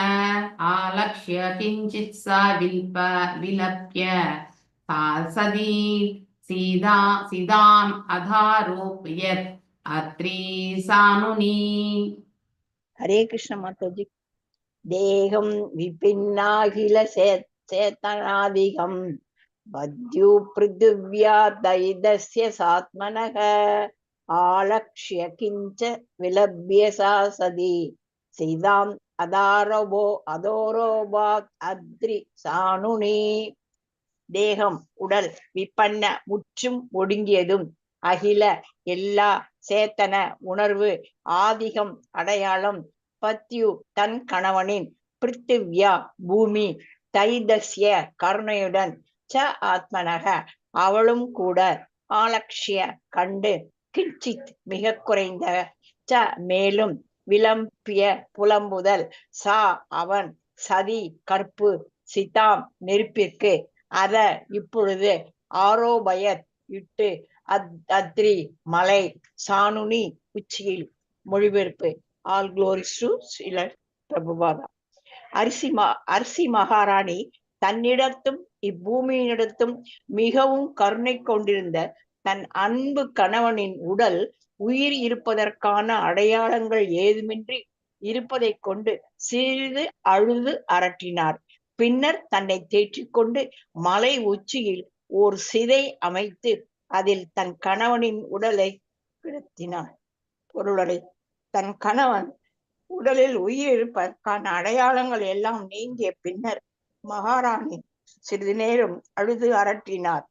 ஆலக்ஷ்ய கிஞ்சித் சா வில்ப விலப்ய சதி சீதா சிதாம் அதாரோப்யத் அத்ரி சானுனி. ஹரே கிருஷ்ண மாதாஜி. தேகம் விபின்னாகில சேத்தனாதிகம் பத்யு பிருத்திவ்யா தைதஸ்ய சாத்மனக ஆலக்ஷ்ய கிஞ்ச விலப்ய சா சதி சிதாம் அதாரவோ அதோரோபாத் அத்ரி சானுனி. தேகம் உடல், விபன்ன முற்றும் ஒடுங்கியதும், அகில எல்லா, சேத்தன உணர்வு, ஆதிகம் அடையாளம், பத்யு தன் கணவனின், பிருத்திவ்யா பூமி, தைதஸ்ய கருணையுடன், ச ஆத்மனக அவளும் கூட, ஆலக்ஷ்ய கண்டு, கிஞ்சித் மிக குறைந்த, ச மேலும், விளம்பிய புலம்புதல், சா அவன், சதி கற்பு, சிதாம் நெருப்பிற்கு, அத இப்பொழுது, ஆரோபயத் இட்டு, அத்ரி மலை, சானுனி உச்சியில். மொழிபெயர்ப்பு ஆல் குளோரிஸ் டு ஸ்ரீல பிரபுபாதா. அரிசி மகாராணி தன்னிடத்தும் இப்பூமியினிடத்தும் மிகவும் கருணை கொண்டிருந்த தன் அன்பு கணவனின் உடல் உயிர் இருப்பதற்கான அடையாளங்கள் ஏதுமின்றி இருப்பதைக் கொண்டு சிறிது அழுது அரற்றினார். பின்னர் தன்னை தேற்றிக்கொண்டு மலை உச்சியில் ஓர் சிதை அமைத்து அதில் தன் கணவனின் உடலை கிடத்தினார். பொருளரை தன் கணவன் உடலில் உயிர் இருப்பதற்கான அடையாளங்கள் எல்லாம் நீங்கிய பின்னர் மகாராணி சிறிது நேரம் அழுது அரற்றினார்.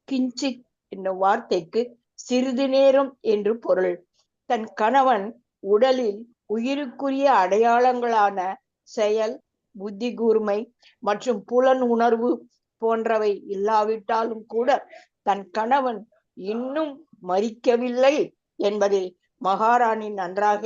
கிஞ்சித் என்னும் வார்த்தைக்கு சிறிது நேரம் என்று பொருள். தன் கணவன் உடலில் உயிருக்குரிய அடையாளங்களான செயல், புத்தி கூர்மை மற்றும் புலன் உணர்வு போன்றவை இல்லாவிட்டாலும் கூட தன் கணவன் இன்னும் மரிக்கவில்லை என்பதை மகாராணி நன்றாக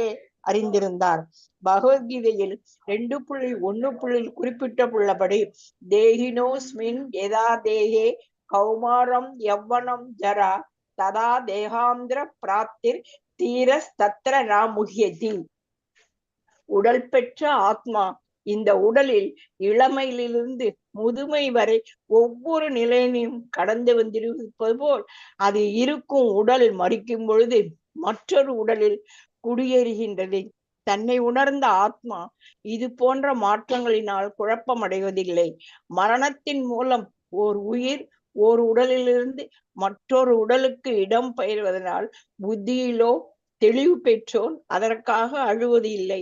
அறிந்திருந்தார். பகவத்கீதையில் 2.1 குறிப்பிட்டுள்ளபடி தேகினோஸ்மின் யதா தேகே கௌமாரம் யவ்வனம் ஜரா ததா தேகாந்திர பிராப்திர் தீரஸ் தத்ர நாமுகியதி. உடல் பெற்ற ஆத்மா இந்த உடலில் இளமையிலிருந்து முதுமை வரை ஒவ்வொரு நிலையினையும் கடந்து வந்திருப்பது போல் அது இருக்கும் உடல் மரிக்கும் பொழுது மற்றொரு உடலில் குடியேறுகின்றது. தன்னை உணர்ந்த ஆத்மா இது போன்ற மாற்றங்களினால் குழப்பமடைவதில்லை. மரணத்தின் மூலம் ஓர் உயிர் ஓர் உடலிலிருந்து மற்றொரு உடலுக்கு இடம் பெயர்வதனால் புத்தியிலோ தெளிவு பெற்றோன் அதற்காக அழுவது இல்லை.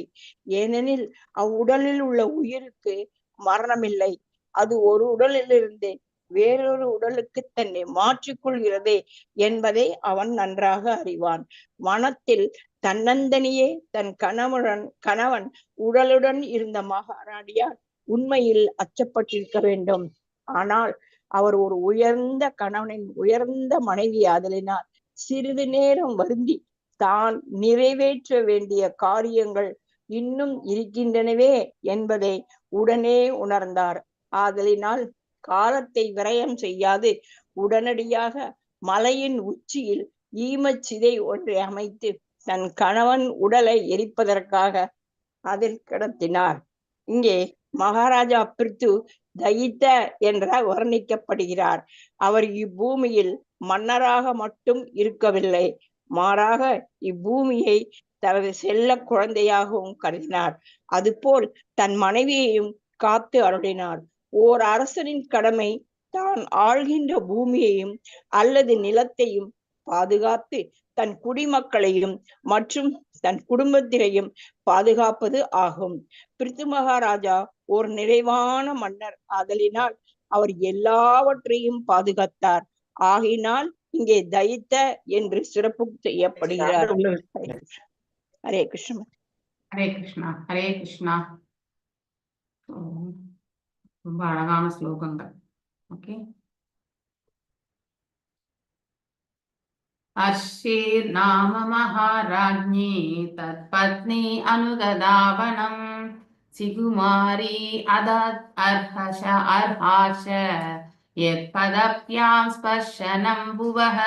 ஏனெனில் அவ்வுடலில் உள்ள உயிருக்கு மரணமில்லை. அது ஒரு உடலிலிருந்து வேறொரு உடலுக்கு தன்னை மாற்றிக்கொள்கிறதே என்பதை அவன் நன்றாக அறிவான். மனத்தில் தன்னந்தனியே தன் கணவன் உடலுடன் இருந்த மகாராணியார் உண்மையில் அச்சப்பட்டிருக்க வேண்டும். ஆனால் அவர் ஒரு உயர்ந்த கணவனின் உயர்ந்த மனைவி ஆதலினால் சிறிது நேரம் வருந்தி தான் நிறைவேற்ற வேண்டிய காரியங்கள் இன்னும் இருக்கின்றனவே என்பதை உடனே உணர்ந்தார். ஆதலினால் காலத்தை விரயம் செய்யாது உடனடியாக மலையின் உச்சியில் ஈமச்சிதை ஒன்றை அமைத்து தன் கணவன் உடலை எரிப்பதற்காக அதில் கிடத்தினார். இங்கே மகாராஜா பிருத்து தயித்த என்ற வர்ணிக்கப்படுகிறார். அவர் இப்பூமியில் மன்னராக மட்டும் இருக்கவில்லை, மாறாக இப்பூமியை தனது செல்ல குழந்தையாகவும் கருதினார். அதுபோல் தன் மனைவியையும் காத்து அருளினார். ஓர் அரசனின் கடமை தான் ஆள்கின்ற பூமியையும் அல்லது நிலத்தையும் பாதுகாத்து தன் குடிமக்களையும் மற்றும் தன் குடும்பத்தினையும் பாதுகாப்பது ஆகும். பிருத்து மகாராஜா ஒரு நிறைவான மன்னர் ஆதலினால் அவர் எல்லாவற்றையும் பாதுகாத்தார். ஆகினால் இங்கே தயித்த என்று சிறப்பு செய்யப்படுகிறார். ஹரே கிருஷ்ண. ஹரே கிருஷ்ணா, ஹரே கிருஷ்ணா. ரொம்ப அழகான ஸ்லோகங்கள். ஓகே. அர்ஷீர் நாம மகாராஜ்ஞி தத்பத்னி அனுகதாவனம் சிகுமாரி அதத் அர்ஹஷ அர்ஹாஷ யத்பதப்யாம் ஸ்பர்ஷனம் புவஹ.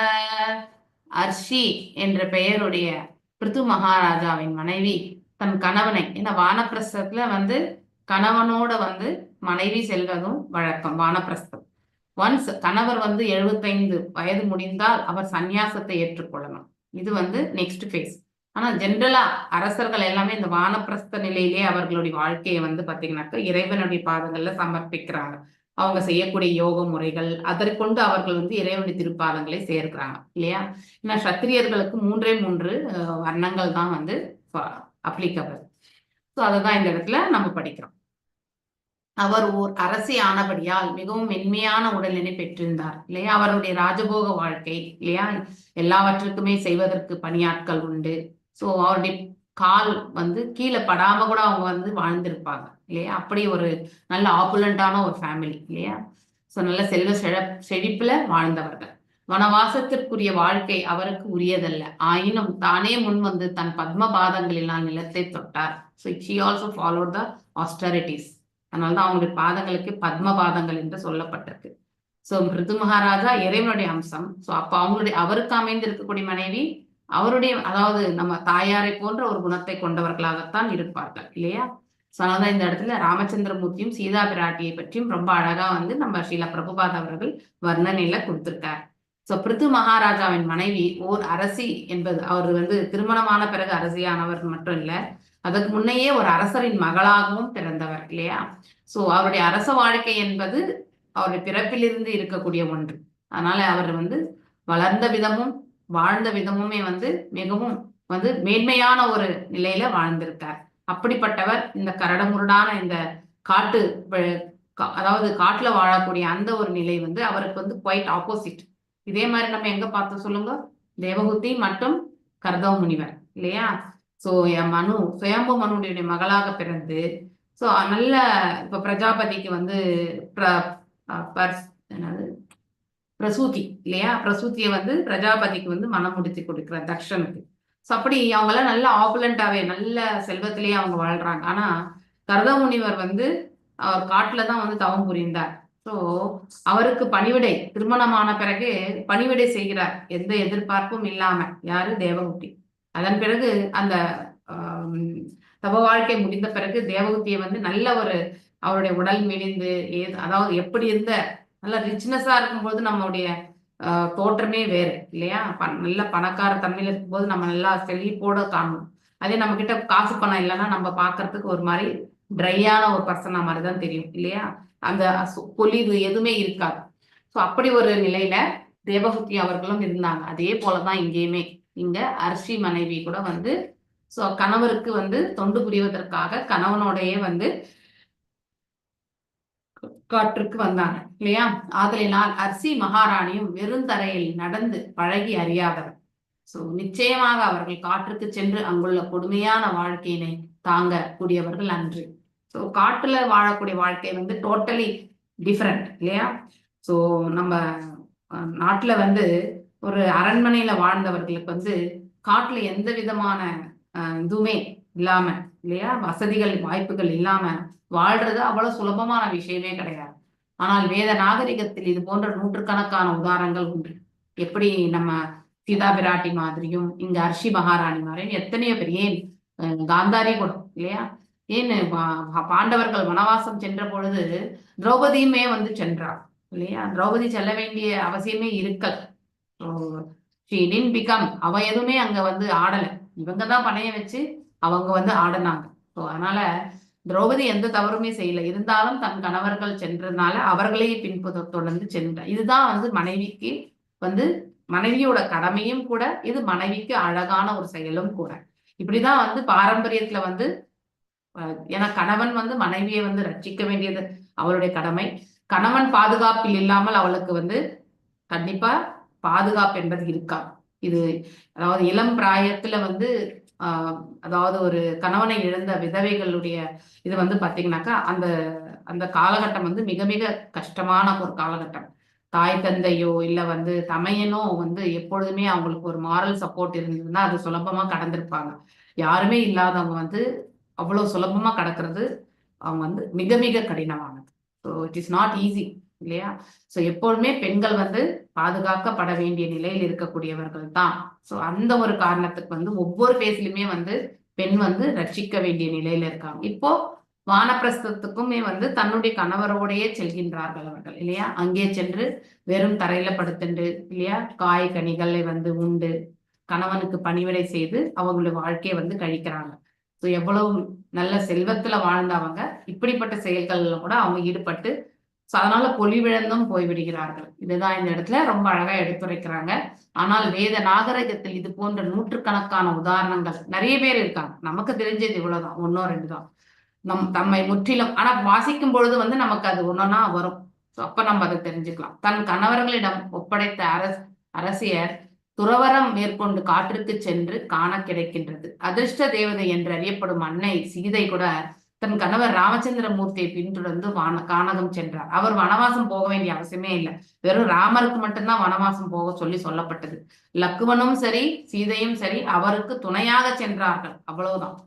அர்ஷி என்ற பெயருடைய பிருது மகாராஜாவின் மனைவி தன் கணவனை, இந்த வானப்பிரஸ்தத்துல வந்து கணவனோட வந்து மனைவி செல்வதும் வழக்கம். வானப்பிரஸ்தம் ஒன்ஸ் கணவர் வந்து 75 வயது முடிந்தால் அவர் சந்நியாசத்தை ஏற்றுக்கொள்ளணும். இது வந்து நெக்ஸ்ட் ஃபேஸ். ஆனா ஜென்ரலா அரசர்கள் எல்லாமே இந்த வானப்பிரஸ்த நிலையிலே அவர்களுடைய வாழ்க்கையை வந்து பாத்தீங்கன்னாக்கா இறைவனுடைய பாதங்கள்ல சமர்ப்பிக்கிறாங்க. அவங்க செய்யக்கூடிய யோக முறைகள் அதற்கொண்டு அவர்கள் வந்து இறைவனுடைய திருப்பாதங்களை சேர்க்கிறாங்க இல்லையா? ஏன்னா சத்திரியர்களுக்கு 3 3 வர்ணங்கள் தான் வந்து அப்ளிகபிள். ஸோ அதை தான் இந்த இடத்துல நம்ம படிக்கிறோம். அவர் ஓர் அரசி ஆனபடியால் மிகவும் மென்மையான உடலினை பெற்றிருந்தார் இல்லையா? அவருடைய ராஜபோக வாழ்க்கை இல்லையா? எல்லாவற்றுக்குமே செய்வதற்கு பணியாட்கள் உண்டு. ஸோ அவருடைய கால் வந்து கீழே படாம கூட அவங்க வந்து வாழ்ந்திருப்பாங்க இல்லையா? அப்படி ஒரு நல்ல ஆப்புலண்டான ஒரு ஃபேமிலி இல்லையா? ஸோ நல்ல செல்வ செழிப்புல வாழ்ந்தவர்கள். வனவாசத்திற்குரிய வாழ்க்கை அவருக்கு உரியதல்ல. ஆயினும் தானே முன் வந்து தன் பத்ம பாதங்களினால் நிலத்தை தொட்டார். So she also followed the austerities. அதனாலதான் அவங்களுடைய பாதங்களுக்கு பத்ம பாதங்கள் என்று சொல்லப்பட்டிருக்கு. ஸோ பிருது மகாராஜா இறைவனுடைய அம்சம். ஸோ அப்ப அவங்களுடைய அவருக்கு அமைந்து இருக்கக்கூடிய மனைவி அவருடைய, அதாவது நம்ம தாயாரை போன்ற ஒரு குணத்தை கொண்டவர்களாகத்தான் இருப்பார்கள் இல்லையா? ஸோ அதனாலதான் இந்த இடத்துல ராமச்சந்திரமூர்த்தியும் சீதா பிராட்டியை பற்றியும் ரொம்ப அழகா வந்து நம்ம ஸ்ரீல பிரபுபாத் அவர்கள் வர்ணனையில கொடுத்திருக்கார். ஸோ பிருது மகாராஜாவின் மனைவி ஓர் அரசி என்பது, அவர் வந்து திருமணமான பிறகு அரசியானவர் மட்டும் இல்ல, அதற்கு முன்னையே ஒரு அரசரின் மகளாகவும் பிறந்தவர் இல்லையா? ஸோ அவருடைய அரச வாழ்க்கை என்பது அவருடைய பிறப்பிலிருந்து இருக்கக்கூடிய ஒன்று. அதனால அவர் வந்து வளர்ந்த விதமும் வாழ்ந்த விதமுமே வந்து மிகவும் வந்து மேன்மையான ஒரு நிலையில வாழ்ந்திருக்கார். அப்படிப்பட்டவர் இந்த கரடுமுரடான இந்த காட்டு, அதாவது காட்டுல வாழக்கூடிய அந்த ஒரு நிலை வந்து அவருக்கு வந்து குவைட் ஆப்போசிட். இதே மாதிரி நம்ம எங்க பார்த்தோம் சொல்லுங்க? தேவகுத்தி மற்றும் கர்தவ முனிவர் இல்லையா? ஸோ மனு சுயம்பு மனுடைய மகளாக பிறந்து, ஸோ நல்ல இப்ப பிரஜாபதிக்கு வந்து என்னது பிரசூதி இல்லையா? பிரசூதியை வந்து பிரஜாபதிக்கு வந்து மனம் முடிச்சு கொடுக்குற தக்ஷனுக்கு. ஸோ அப்படி அவங்கெல்லாம் நல்ல ஆப்புலண்டாவே நல்ல செல்வத்திலேயே அவங்க வாழ்றாங்க. ஆனா கர்தவ முனிவர் வந்து அவர் காட்டுலதான் வந்து தவம் புரிந்தார். ஸோ அவருக்கு பணிவிடை, திருமணமான பிறகு பணிவிடை செய்கிறார் எந்த எதிர்பார்ப்பும் இல்லாம. யாரு? தேவகுத்தி. அதன் பிறகு அந்த தவ வாழ்க்கை முடிந்த பிறகு தேவகுத்தியை வந்து நல்ல ஒரு அவருடைய உடல் மெலிந்து, அதாவது எப்படி இருந்த நல்ல ரிச்னஸா இருக்கும்போது நம்மளுடைய தோற்றமே வேறு இல்லையா? நல்ல பணக்கார தன்மையில இருக்கும்போது நம்ம நல்லா செழிப்போட காணும். அதே நம்ம கிட்ட காசு பணம் இல்லைன்னா நம்ம பாக்குறதுக்கு ஒரு மாதிரி ட்ரையான ஒரு பர்சனா மாதிரி தான் தெரியும் இல்லையா? அந்த பொலிவு எதுவுமே இருக்காது. ஸோ அப்படி ஒரு நிலையில தேவகுத்தி அவர்களும் இருந்தாங்க. அதே போலதான் இங்கேயுமே இங்க அரிசி மனைவி கூட வந்து ஸோ கணவருக்கு வந்து தொண்டு புரிவதற்காக கணவனோடையே வந்து காற்றுக்கு வந்தாங்க இல்லையா? ஆதலினால் அரிசி மகாராணியும் வெறுந்தரையில் நடந்து பழகி அறியாதவர். சோ நிச்சயமாக அவர்கள் காற்றுக்கு சென்று அங்குள்ள கொடுமையான வாழ்க்கையினை தாங்க கூடியவர்கள் அன்று. ஸோ காட்டுல வாழக்கூடிய வாழ்க்கை வந்து டோட்டலி டிஃப்ரெண்ட் இல்லையா? ஸோ நம்ம நாட்டுல வந்து ஒரு அரண்மனையில வாழ்ந்தவர்களுக்கு வந்து காட்டுல எந்த விதமான இதுவுமே இல்லாம இல்லையா, வசதிகள் வாய்ப்புகள் இல்லாம வாழ்றது அவ்வளவு சுலபமான விஷயமே கிடையாது. ஆனால் வேத நாகரிகத்தில் இது போன்ற நூற்றுக்கணக்கான உதாரணங்கள் உண்டு. எப்படி நம்ம சீதா பிராட்டி மாதிரியும் இங்க அர்ஷி மகாராணி மாதிரியும் எத்தனையோ பேர், ஏன் காந்தாரி கூட இல்லையா? ஏன்னு பாண்டவர்கள் வனவாசம் சென்ற பொழுது திரௌபதியுமே வந்து சென்றார் இல்லையா? திரௌபதி செல்ல வேண்டிய அவசியமே இருக்கல். She didn't become, அவ எதுவுமே அங்க வந்து ஆடல, இவங்க தான் பணைய வச்சு அவங்க வந்து ஆடினாங்க. ஸோ அதனால திரௌபதி எந்த தவறுமே செய்யல. இருந்தாலும் தன் கணவர்கள் சென்றதுனால அவர்களையே பின்பு தொடர்ந்து சென்றார். இதுதான் வந்து மனைவிக்கு வந்து மனைவியோட கடமையும் கூட, இது மனைவிக்கு அழகான ஒரு செயலும் கூட. இப்படிதான் வந்து பாரம்பரியத்துல வந்து, ஏன்னா கணவன் வந்து மனைவியை வந்து ரட்சிக்க வேண்டியது அவளுடைய கடமை. கணவன் பாதுகாப்பில் இல்லாமல் அவளுக்கு வந்து கண்டிப்பா பாதுகாப்பு என்பது இருக்கா. இது அதாவது இளம் பிராயத்துல வந்து அதாவது ஒரு கணவனை இழந்த விதவைகளுடைய இது வந்து பாத்தீங்கன்னாக்கா அந்த அந்த காலகட்டம் வந்து மிக மிக கஷ்டமான ஒரு காலகட்டம். தாய் தந்தையோ இல்ல வந்து தமையனோ வந்து எப்பொழுதுமே அவங்களுக்கு ஒரு மாரல் சப்போர்ட் இருந்ததுன்னா அது சுலபமா கடந்திருப்பாங்க. யாருமே இல்லாதவங்க வந்து அவ்வளவு சுலபமா கடக்கிறது அவங்க வந்து மிக மிக கடினமானது. So it is not easy இல்லையா? ஸோ எப்பொழுதுமே பெண்கள் வந்து பாதுகாக்கப்பட வேண்டிய நிலையில் இருக்கக்கூடியவர்கள் தான். ஸோ அந்த ஒரு காரணத்துக்கு வந்து ஒவ்வொரு ஃபேஸ்லயுமே வந்து பெண் வந்து ரட்சிக்க வேண்டிய நிலையில இருக்காங்க. இப்போ வானப்பிரஸ்தத்துக்குமே வந்து தன்னுடைய கணவரோடையே செல்கின்றார்கள் அவர்கள் இல்லையா? அங்கே சென்று வெறும் தரையில படுத்துண்டு இல்லையா, காய் கனிகளை வந்து உண்டு கணவனுக்கு பணிவிடை செய்து அவங்களுடைய வாழ்க்கையை வந்து கழிக்கிறாங்க. ஸோ எவ்வளவு நல்ல செல்வத்துல வாழ்ந்த அவங்க இப்படிப்பட்ட செயல்கள்ல கூட அவங்க ஈடுபட்டு, ஸோ அதனால பொலிவிழந்தும் போய்விடுகிறார்கள். இதுதான் இந்த இடத்துல ரொம்ப அழகா எடுத்துரைக்கிறாங்க. ஆனால் வேத நாகரிகத்தில் இது போன்ற நூற்றுக்கணக்கான உதாரணங்கள் நிறைய பேர் இருக்காங்க. நமக்கு தெரிஞ்சது இவ்வளவுதான், ஒன்னோ ரெண்டு தான். தம்மை முற்றிலும், ஆனா வாசிக்கும் பொழுது வந்து நமக்கு அது ஒன்னொன்னா வரும். ஸோ அப்ப நம்ம அதை தெரிஞ்சுக்கலாம். தன் கணவர்களிடம் ஒப்படைத்த அரசியர் துறவரம் மேற்கொண்டு காட்டிற்கு சென்று காண கிடைக்கின்றது. அதிர்ஷ்ட தேவதை என்று அறியப்படும் அன்னை சீதை கூட தன் கணவர் ராமச்சந்திர மூர்த்தியை பின்தொடர்ந்து கானகம் சென்றார். அவர் வனவாசம் போக வேண்டிய அவசியமே இல்லை. வெறும் ராமருக்கு மட்டும்தான் வனவாசம் போக சொல்லி சொல்லப்பட்டது. லக்குவனும் சரி சீதையும் சரி அவருக்கு துணையாக சென்றார்கள், அவ்வளவுதான்.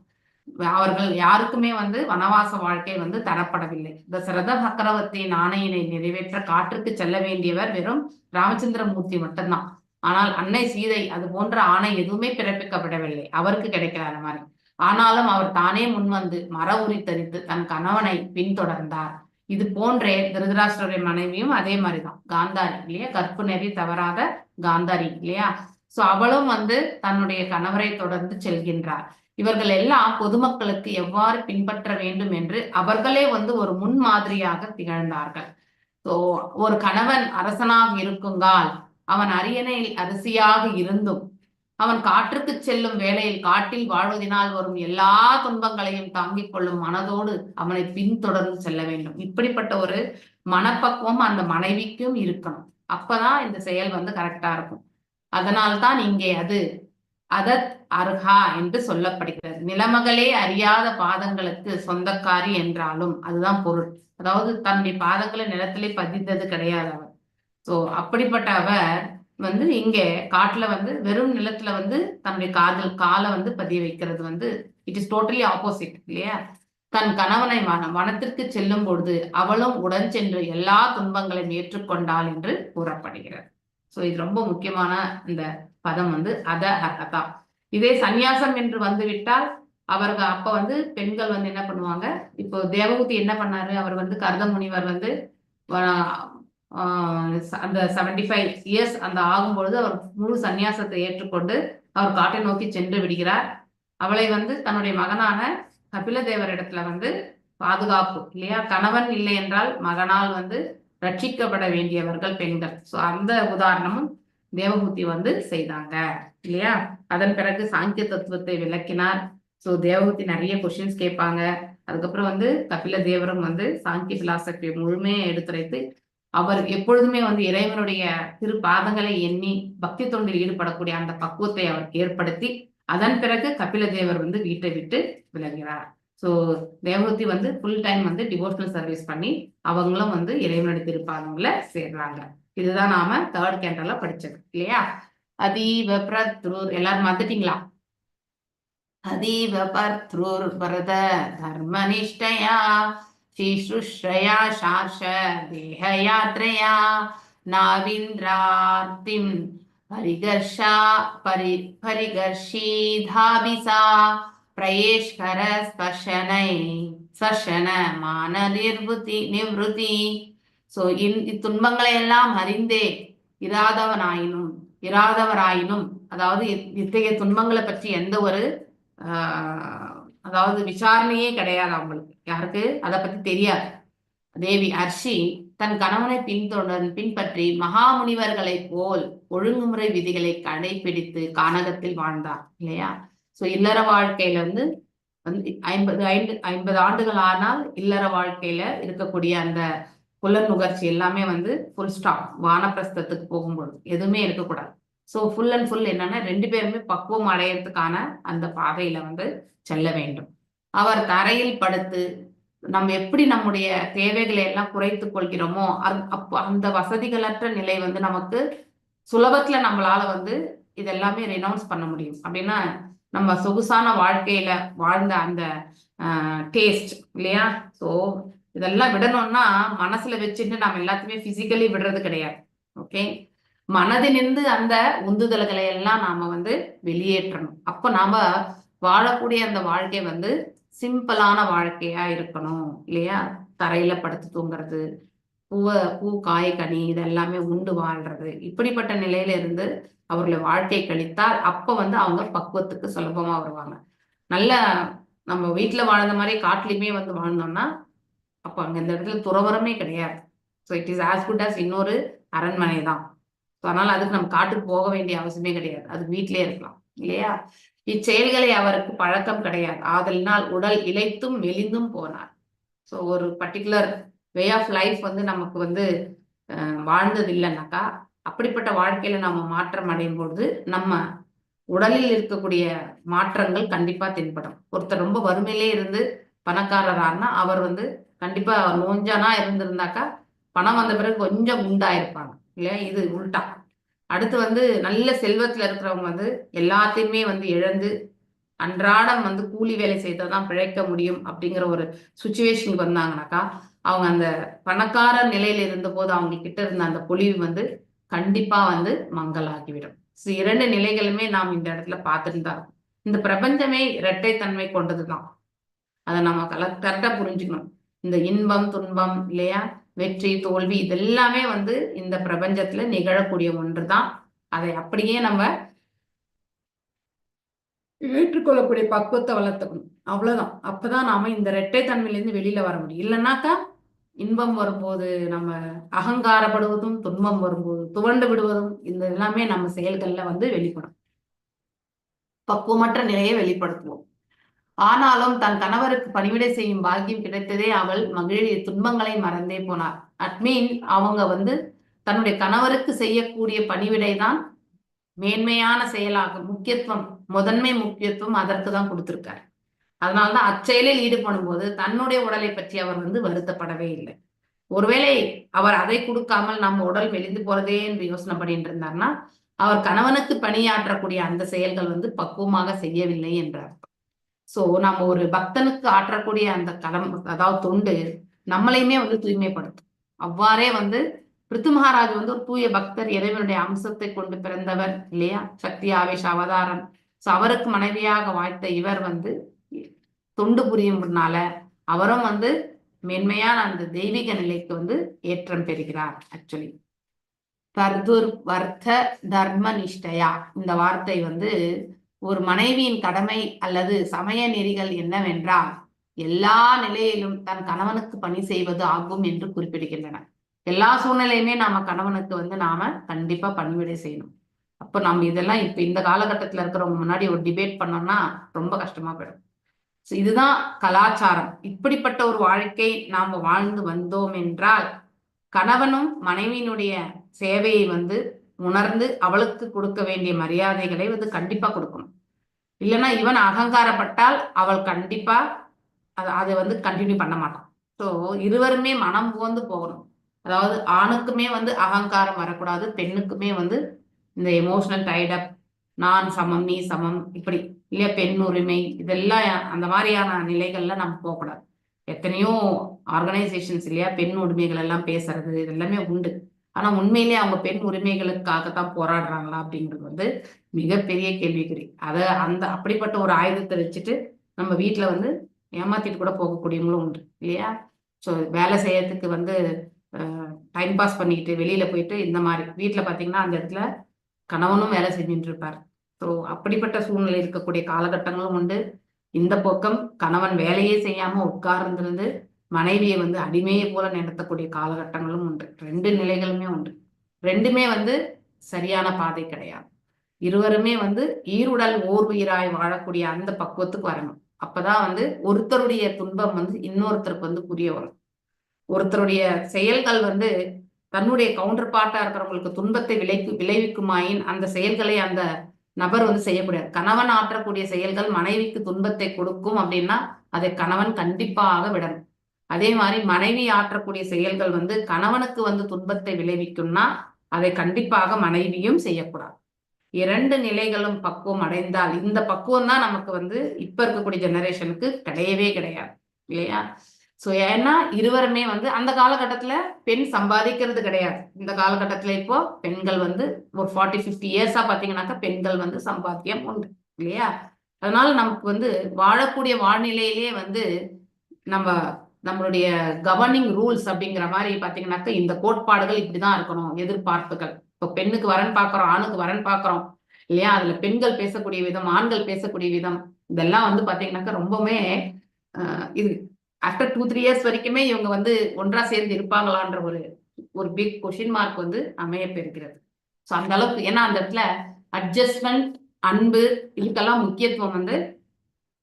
அவர்கள் யாருக்குமே வந்து வனவாச வாழ்க்கை வந்து தரப்படவில்லை. தசரத சக்கரவர்த்தியின் ஆணையினை நிறைவேற்ற காற்றுக்கு செல்ல வேண்டியவர் வெறும் ராமச்சந்திர மூர்த்தி மட்டும்தான். ஆனால் அன்னை சீதை அது போன்ற ஆணை எதுவுமே பிறப்பிக்கப்படவில்லை, அவருக்கு கிடைக்கல அந்த மாதிரி. ஆனாலும் அவர் தானே முன்வந்து மர உரி தரித்து தன் கணவனை பின்தொடர்ந்தார். இது போன்றே திருதராஷ்டிரருடைய மனைவியும் அதே மாதிரிதான் காந்தாரி இல்லையா, கற்பு நெறி தவறாத காந்தாரி இல்லையா. சோ அவளும் வந்து தன்னுடைய கணவரை தொடர்ந்து செல்கின்றார். இவர்கள் எல்லாம் பொதுமக்களுக்கு எவ்வாறு பின்பற்ற வேண்டும் என்று அவர்களே வந்து ஒரு முன்மாதிரியாக திகழ்ந்தார்கள். சோ ஒரு கணவன் அரசனாக இருக்குங்கால் அவன் அரியணையில் அரசியாக இருந்தும் அவன் காற்றுக்கு செல்லும் வேளையில் காட்டில் வாழ்வதனால் வரும் எல்லா துன்பங்களையும் தாங்கிக் கொள்ளும் மனதோடு அவனை பின்தொடர்ந்து செல்ல வேண்டும். இப்படிப்பட்ட ஒரு மனப்பக்குவம் அந்த மனைவிக்கும் இருக்கணும். அப்பதான் இந்த செயல் வந்து கரெக்டா இருக்கும். அதனால்தான் இங்கே அது அதத் அர்ஹா என்று சொல்லப்படுகிறது. நிலமகளே அறியாத பாதங்களுக்கு சொந்தக்காரி என்றாலும் அதுதான் பொருள். அதாவது தன்னுடைய பாதங்களை நிலத்திலே பதிந்தது கிடையாது அவர். சோ அப்படிப்பட்ட அவர் வந்து இங்கே காட்டுல வந்து வெறும் நிலத்துல வந்து தன்னுடைய காலை வந்து பதிய வைக்கிறது வந்து it is totally opposite இல்லையா. தன் கணவனை வனத்திற்கு செல்லும் பொழுது அவளும் உடன் சென்று எல்லா துன்பங்களையும் ஏற்றுக்கொண்டாள் என்று கூறப்படுகிறது. சோ இது ரொம்ப முக்கியமான இந்த பதம் வந்து அத அர்ஹதா. இதே சந்நியாசம் என்று வந்துவிட்டால் அவர்கள் அப்ப வந்து பெண்கள் வந்து என்ன பண்ணுவாங்க, இப்போ தேவகூதி என்ன பண்ணாரு, அவர் வந்து கர்த முனிவர் வந்து அந்த 75 இயர்ஸ் அந்த ஆகும்பொழுது அவர் முழு சந்நியாசத்தை ஏற்றுக்கொண்டு அவர் காட்டை நோக்கி சென்று விடுகிறார். அவளை வந்து தன்னுடைய மகனான கபில தேவர் இடத்துல வந்து பாதுகாப்பு இல்லையா, கணவன் இல்லை என்றால் மகனால் வந்து ரட்சிக்கப்பட வேண்டியவர்கள் பெண்கள். சோ அந்த உதாரணமும் தேவகூதி வந்து செய்தாங்க இல்லையா. அதன் பிறகு சாங்கிய தத்துவத்தை விளக்கினார். சோ தேவகூதி நிறைய கொஸ்டின்ஸ் கேட்பாங்க. அதுக்கப்புறம் வந்து கபில தேவரும் வந்து சாங்கிய பிலாசபி முழுமையை எடுத்துரைத்து அவர் எப்பொழுதுமே வந்து இறைவனுடைய திருப்பாதங்களை எண்ணி பக்தி தொண்டில் ஈடுபடக்கூடிய அந்த பக்குவத்தை அவர் ஏற்படுத்தி அதன் பிறகு கபில தேவர் வந்து வீட்டை விட்டு விலகிறார். ஸோ தேவகூதி வந்து ஃபுல் டைம் வந்து டிவோஷனல் சர்வீஸ் பண்ணி அவங்களும் வந்து இறைவனுடைய திருப்பாதங்களை சேர்றாங்க. இதுதான் நாம தேர்ட் கேண்டர்ல படிச்சது இல்லையா. அதீவ பிரத்ருர் எல்லாரும் வந்துட்டீங்களா? அதீவ பர்த்ருர் பரத தர்மனிஷ்டயா ஸ்ரீசுஷ்ரயா சார்ஷ தேக யாத்ரையா நாவிந்திரார்த்திம் பரிகர்ஷா பரிகர்ஷீதாபிசா பிரயேஷ்கர ஸ்பர்ஷனை ஸ்பர்ஷன மான நிர்வதி நிவ்ருதி. சோ இத்துன்பங்களை எல்லாம் அறிந்தே இராதவனாயினும் இராதவராயினும், அதாவது இத்தகைய துன்பங்களை பற்றி எந்த ஒரு அதாவது விசாரணையே கிடையாது அவங்களுக்கு. யாருக்கு அதை பத்தி தெரியாது. தேவி அர்ஷி தன் கணவனை பின்பற்றி மகாமுனிவர்களை போல் ஒழுங்குமுறை விதிகளை கடைபிடித்து கானகத்தில் வாழ்ந்தார் இல்லையா? சோ இல்லற வாழ்க்கையில வந்து வந்து 50 ஆண்டுகள் ஆனால் இல்லற வாழ்க்கையில இருக்கக்கூடிய அந்த புலன் நுகர்ச்சி எல்லாமே வந்து ஃபுல் ஸ்டாப். வானப்பிரஸ்தத்துக்கு போகும்பொழுது எதுவுமே இருக்கக்கூடாது. ஸோ ஃபுல் அண்ட் ஃபுல் என்னன்னா ரெண்டு பேருமே பக்குவம் அடையிறதுக்கான அந்த பாதையில வந்து செல்ல வேண்டும். அவர் தரையில் படுத்து நம்ம எப்படி நம்முடைய தேவைகளை எல்லாம் குறைத்து கொள்கிறோமோ அப்போ அந்த வசதிகளற்ற நிலை வந்து நமக்கு சுலபத்துல நம்மளால வந்து இதெல்லாமே ரினவுன்ஸ் பண்ண முடியும். அப்படின்னா நம்ம சொகுசான வாழ்க்கையில வாழ்ந்த அந்த டேஸ்ட் இல்லையா? ஸோ இதெல்லாம் விடணும்னா மனசுல வச்சுட்டு நம்ம எல்லாத்தையுமே பிசிக்கலி விடுறது கிடையாது. ஓகே, மனதிலிருந்து அந்த உந்துதல்களை எல்லாம் நாம வந்து வெளியேற்றணும். அப்போ நாம வாழக்கூடிய அந்த வாழ்க்கை வந்து சிம்பிளான வாழ்க்கையா இருக்கணும் இல்லையா? தரையில படுத்து தூங்குறது, பூ காய் கனி இதெல்லாமே உண்டு வாழ்றது, இப்படிப்பட்ட நிலையில இருந்து அவர்களை வாழ்க்கை கழித்தால் அப்ப வந்து அவங்க பக்குவத்துக்கு சுலபமா வருவாங்க. நல்ல நம்ம வீட்டுல வாழ்ந்த மாதிரி காட்டுலயுமே வந்து வாழ்ந்தோம்னா அப்ப அங்க இந்த இடத்துல துறவரமே கிடையாது. So it is as good as இன்னொரு அரண்மனை தான். ஸோ அதனால அதுக்கு நம்ம காட்டுக்கு போக வேண்டிய அவசியமே கிடையாது, அதுக்கு வீட்டிலே இருக்கலாம் இல்லையா? இச்செயல்களை அவருக்கு பழக்கம் கிடையாது. ஆதலினால் உடல் இளைத்தும் மெலிந்தும் போனார். ஸோ ஒரு பர்டிகுலர் வே ஆஃப் லைஃப் வந்து நமக்கு வந்து வாழ்ந்தது இல்லைன்னாக்கா அப்படிப்பட்ட வாழ்க்கையில நம்ம மாற்றம் அடையும் பொழுது நம்ம உடலில் இருக்கக்கூடிய மாற்றங்கள் கண்டிப்பா தென்படும். ஒருத்தர் ரொம்ப வறுமையிலே இருந்து பணக்காரரானா அவர் வந்து கண்டிப்பா நோஞ்சானா இருந்திருந்தாக்கா பணம் வந்த பிறகு கொஞ்சம் குண்டாயிருப்பாங்க இல்லையா? இது உல்டா. அடுத்து வந்து நல்ல செல்வத்துல இருக்கிறவங்க வந்து எல்லாத்தையுமே வந்து இழந்து அன்றாடம் வந்து கூலி வேலை செய்தாதான் பிழைக்க முடியும் அப்படிங்கிற ஒரு சுச்சுவேஷனுக்கு வந்தாங்கனாக்கா அவங்க அந்த பணக்கார நிலையில இருந்த போது அவங்க கிட்ட இருந்த அந்த பொலிவு வந்து கண்டிப்பா வந்து மங்கலாகிவிடும். ஸோ இரண்டு நிலைகளுமே நாம் இந்த இடத்துல பார்த்துட்டு தான். இந்த பிரபஞ்சமே இரட்டைத்தன்மை கொண்டதுதான். அதை நம்ம கரெக்டா புரிஞ்சுக்கணும். இந்த இன்பம் துன்பம் இல்லையா, வெற்றி தோல்வி இதெல்லாமே வந்து இந்த பிரபஞ்சத்துல நிகழக்கூடிய ஒன்று தான். அதை அப்படியே நம்ம ஏற்றுக்கொள்ளக்கூடிய பக்குவத்தை வளர்த்துக்கணும், அவ்வளவுதான். அப்பதான் நாம இந்த இரட்டைத்தன்மையிலிருந்து வெளியில வர முடியும். இல்லைன்னாக்கா இன்பம் வரும்போது நம்ம அகங்காரப்படுவதும், துன்பம் வரும்போது துவண்டு விடுவதும், இந்த எல்லாமே நம்ம செயல்கள்ல வந்து வெளிப்படும். பக்குவமற்ற நிலையை வெளிப்படுத்துவோம். ஆனாலும் தன் கணவருக்கு பணிவிடை செய்யும் பாக்கியம் கிடைத்ததே அவள் மகிழ் துன்பங்களை மறந்தே போனார். அட்மீன் அவங்க வந்து தன்னுடைய கணவருக்கு செய்யக்கூடிய பணிவிடை தான் மேன்மையான செயலாகும். முக்கியத்துவம், முதன்மை முக்கியத்துவம் அதற்கு தான் கொடுத்திருக்காரு. அதனால்தான் அச்செயலில் ஈடுபடும் போது தன்னுடைய உடலை பற்றி அவர் வந்து வருத்தப்படவே இல்லை. ஒருவேளை அவர் அதை கொடுக்காமல் நம்ம உடல் மெலிந்து போறதே என்று யோசனை பண்ணிட்டு இருந்தார்னா அவர் கணவனுக்கு பணியாற்றக்கூடிய அந்த செயல்கள் வந்து பக்குவமாக செய்யவில்லை என்றார். சோ நம்ம ஒரு பக்தனுக்கு ஆற்றக்கூடிய அந்த கடமை, அதாவது தொண்டு, நம்மளையுமே வந்து தூய்மைப்படுத்தும். அவ்வாறே வந்து பிருத்து மகாராஜ் வந்து ஒரு தூய பக்தர், இறைவனுடைய அம்சத்தை கொண்டு பிறந்தவர் இல்லையா, சக்தி ஆவேஷ அவதாரம். சோ அவருக்கு மனைவியாக வாய்த்த இவர் வந்து தொண்டு புரியும்னால அவரும் வந்து மேன்மையான அந்த தெய்வீக நிலைக்கு வந்து ஏற்றம் பெறுகிறார். ஆக்சுவலி தர்துர் வர்த்த தர்ம நிஷ்டயா இந்த வார்த்தை வந்து ஒரு மனைவியின் கடமை அல்லது சமய நெறிகள் என்னவென்றால் எல்லா நிலையிலும் தன் கணவனுக்கு பணி செய்வது ஆகும் என்று குறிப்பிடுகின்றன. எல்லா சூழ்நிலையுமே நாம கணவனுக்கு வந்து நாம கண்டிப்பா பணிவிடை செய்யணும். அப்ப நம்ம இதெல்லாம் இப்ப இந்த காலகட்டத்துல இருக்கிறவங்க முன்னாடி ஒரு டிபேட் பண்ணோம்னா ரொம்ப கஷ்டமா போயிடும். இதுதான் கலாச்சாரம். இப்படிப்பட்ட ஒரு வாழ்க்கை நாம வாழ்ந்து வந்தோம் என்றால் கணவனும் மனைவியினுடைய சேவையை வந்து உணர்ந்து அவளுக்கு கொடுக்க வேண்டிய மரியாதைகளை வந்து கண்டிப்பா கொடுக்கணும். இல்லைன்னா இவன் அகங்காரப்பட்டால் அவள் கண்டிப்பா அதை வந்து கண்டினியூ பண்ண மாட்டான். ஸோ இருவருமே மனம் போந்து போகணும். அதாவது ஆணுக்குமே வந்து அகங்காரம் வரக்கூடாது, பெண்ணுக்குமே வந்து இந்த எமோஷனல் டைடப், நான் சமம் நீ சமம் இப்படி இல்லையா, பெண் உரிமை இதெல்லாம் அந்த மாதிரியான நிலைகள்ல நம்ம போகக்கூடாது. எத்தனையோ ஆர்கனைசேஷன்ஸ் இல்லையா பெண் உரிமைகள் எல்லாம் பேசுறது இதெல்லாமே உண்டு. ஆனா உண்மையிலேயே அவங்க பெண் உரிமைகளுக்காகத்தான் போராடுறாங்களா அப்படிங்கிறது வந்து மிகப்பெரிய கேள்விக்குறி. அதை அந்த அப்படிப்பட்ட ஒரு ஆயுதத்தை வச்சுட்டு நம்ம வீட்டுல வந்து ஏமாத்திட்டு கூட போகக்கூடியவங்களும் உண்டு இல்லையா? ஸோ வேலை செய்யறதுக்கு வந்து டைம் பாஸ் பண்ணிக்கிட்டு வெளியில போயிட்டு இந்த மாதிரி வீட்டுல பாத்தீங்கன்னா அந்த இடத்துல கணவனும் வேலை செஞ்சுட்டு இருப்பார். ஸோ அப்படிப்பட்ட சூழ்நிலை இருக்கக்கூடிய காலகட்டங்களும் உண்டு. இந்த பக்கம் கணவன் வேலையே செய்யாம உட்கார்ந்திருந்து மனைவியை வந்து அடிமையை போல நடத்தக்கூடிய காலகட்டங்களும் உண்டு. ரெண்டு நிலைகளுமே உண்டு. ரெண்டுமே வந்து சரியான பாதை கிடையாது. இருவருமே வந்து ஈருடல் ஓர் உயிராய் வாழக்கூடிய அந்த பக்குவத்துக்கு வரணும். அப்பதான் வந்து ஒருத்தருடைய துன்பம் வந்து இன்னொருத்தருக்கு வந்து புரிய வரும். ஒருத்தருடைய செயல்கள் வந்து தன்னுடைய கவுண்டர் பார்ட்டா இருக்கிறவங்களுக்கு துன்பத்தை விளைவிக்குமாயின் அந்த செயல்களை அந்த நபர் வந்து செய்யக்கூடாது. கணவன் ஆற்றக்கூடிய செயல்கள் மனைவிக்கு துன்பத்தை கொடுக்கும் அப்படின்னா அதை கணவன் கண்டிப்பாக விடணும். அதே மாதிரி மனைவி ஆற்றக்கூடிய செயல்கள் வந்து கணவனுக்கு வந்து துன்பத்தை விளைவிக்கும்னா அதை கண்டிப்பாக மனைவியும் செய்யக்கூடாது. இரண்டு நிலைகளும் பக்குவம் அடைந்தால், இந்த பக்குவம் தான் நமக்கு வந்து இப்ப இருக்கக்கூடிய ஜெனரேஷனுக்கு கிடையவே கிடையாது இல்லையா? சோ ஏன்னா இருவருமே வந்து அந்த காலகட்டத்துல பெண் சம்பாதிக்கிறது கிடையாது. இந்த காலகட்டத்துல இப்போ பெண்கள் வந்து ஒரு 40-50 இயர்ஸா பாத்தீங்கன்னாக்கா பெண்கள் வந்து சம்பாத்தியம் உண்டு இல்லையா? அதனால நமக்கு வந்து வாழக்கூடிய வாழ்நிலையிலேயே வந்து நம்மளுடைய கவர்னிங் ரூல்ஸ் அப்படிங்கிற மாதிரி பாத்தீங்கன்னாக்கா இந்த கோட்பாடுகள் இப்படிதான் இருக்கணும். எதிர்பார்ப்புகள் இப்போ பெண்ணுக்கு வரன் பாக்குறோம், ஆணுக்கு வரன் பாக்குறோம் இல்லையா? அதுல பெண்கள் பேசக்கூடிய விதம், ஆண்கள் பேசக்கூடிய விதம், இதெல்லாம் வந்து பாத்தீங்கன்னாக்கா ரொம்பவுமே இது ஆஃப்டர் 2-3 இயர்ஸ் வரைக்குமே இவங்க வந்து ஒன்றா சேர்ந்து இருப்பாங்களான்ற ஒரு ஒரு பிக் கொஷின் மார்க் வந்து அமைய பெறுகிறது. ஸோ அந்த அளவுக்கு, ஏன்னா அந்த இடத்துல அட்ஜஸ்ட்மெண்ட், அன்பு, இதுக்கெல்லாம் முக்கியத்துவம் வந்து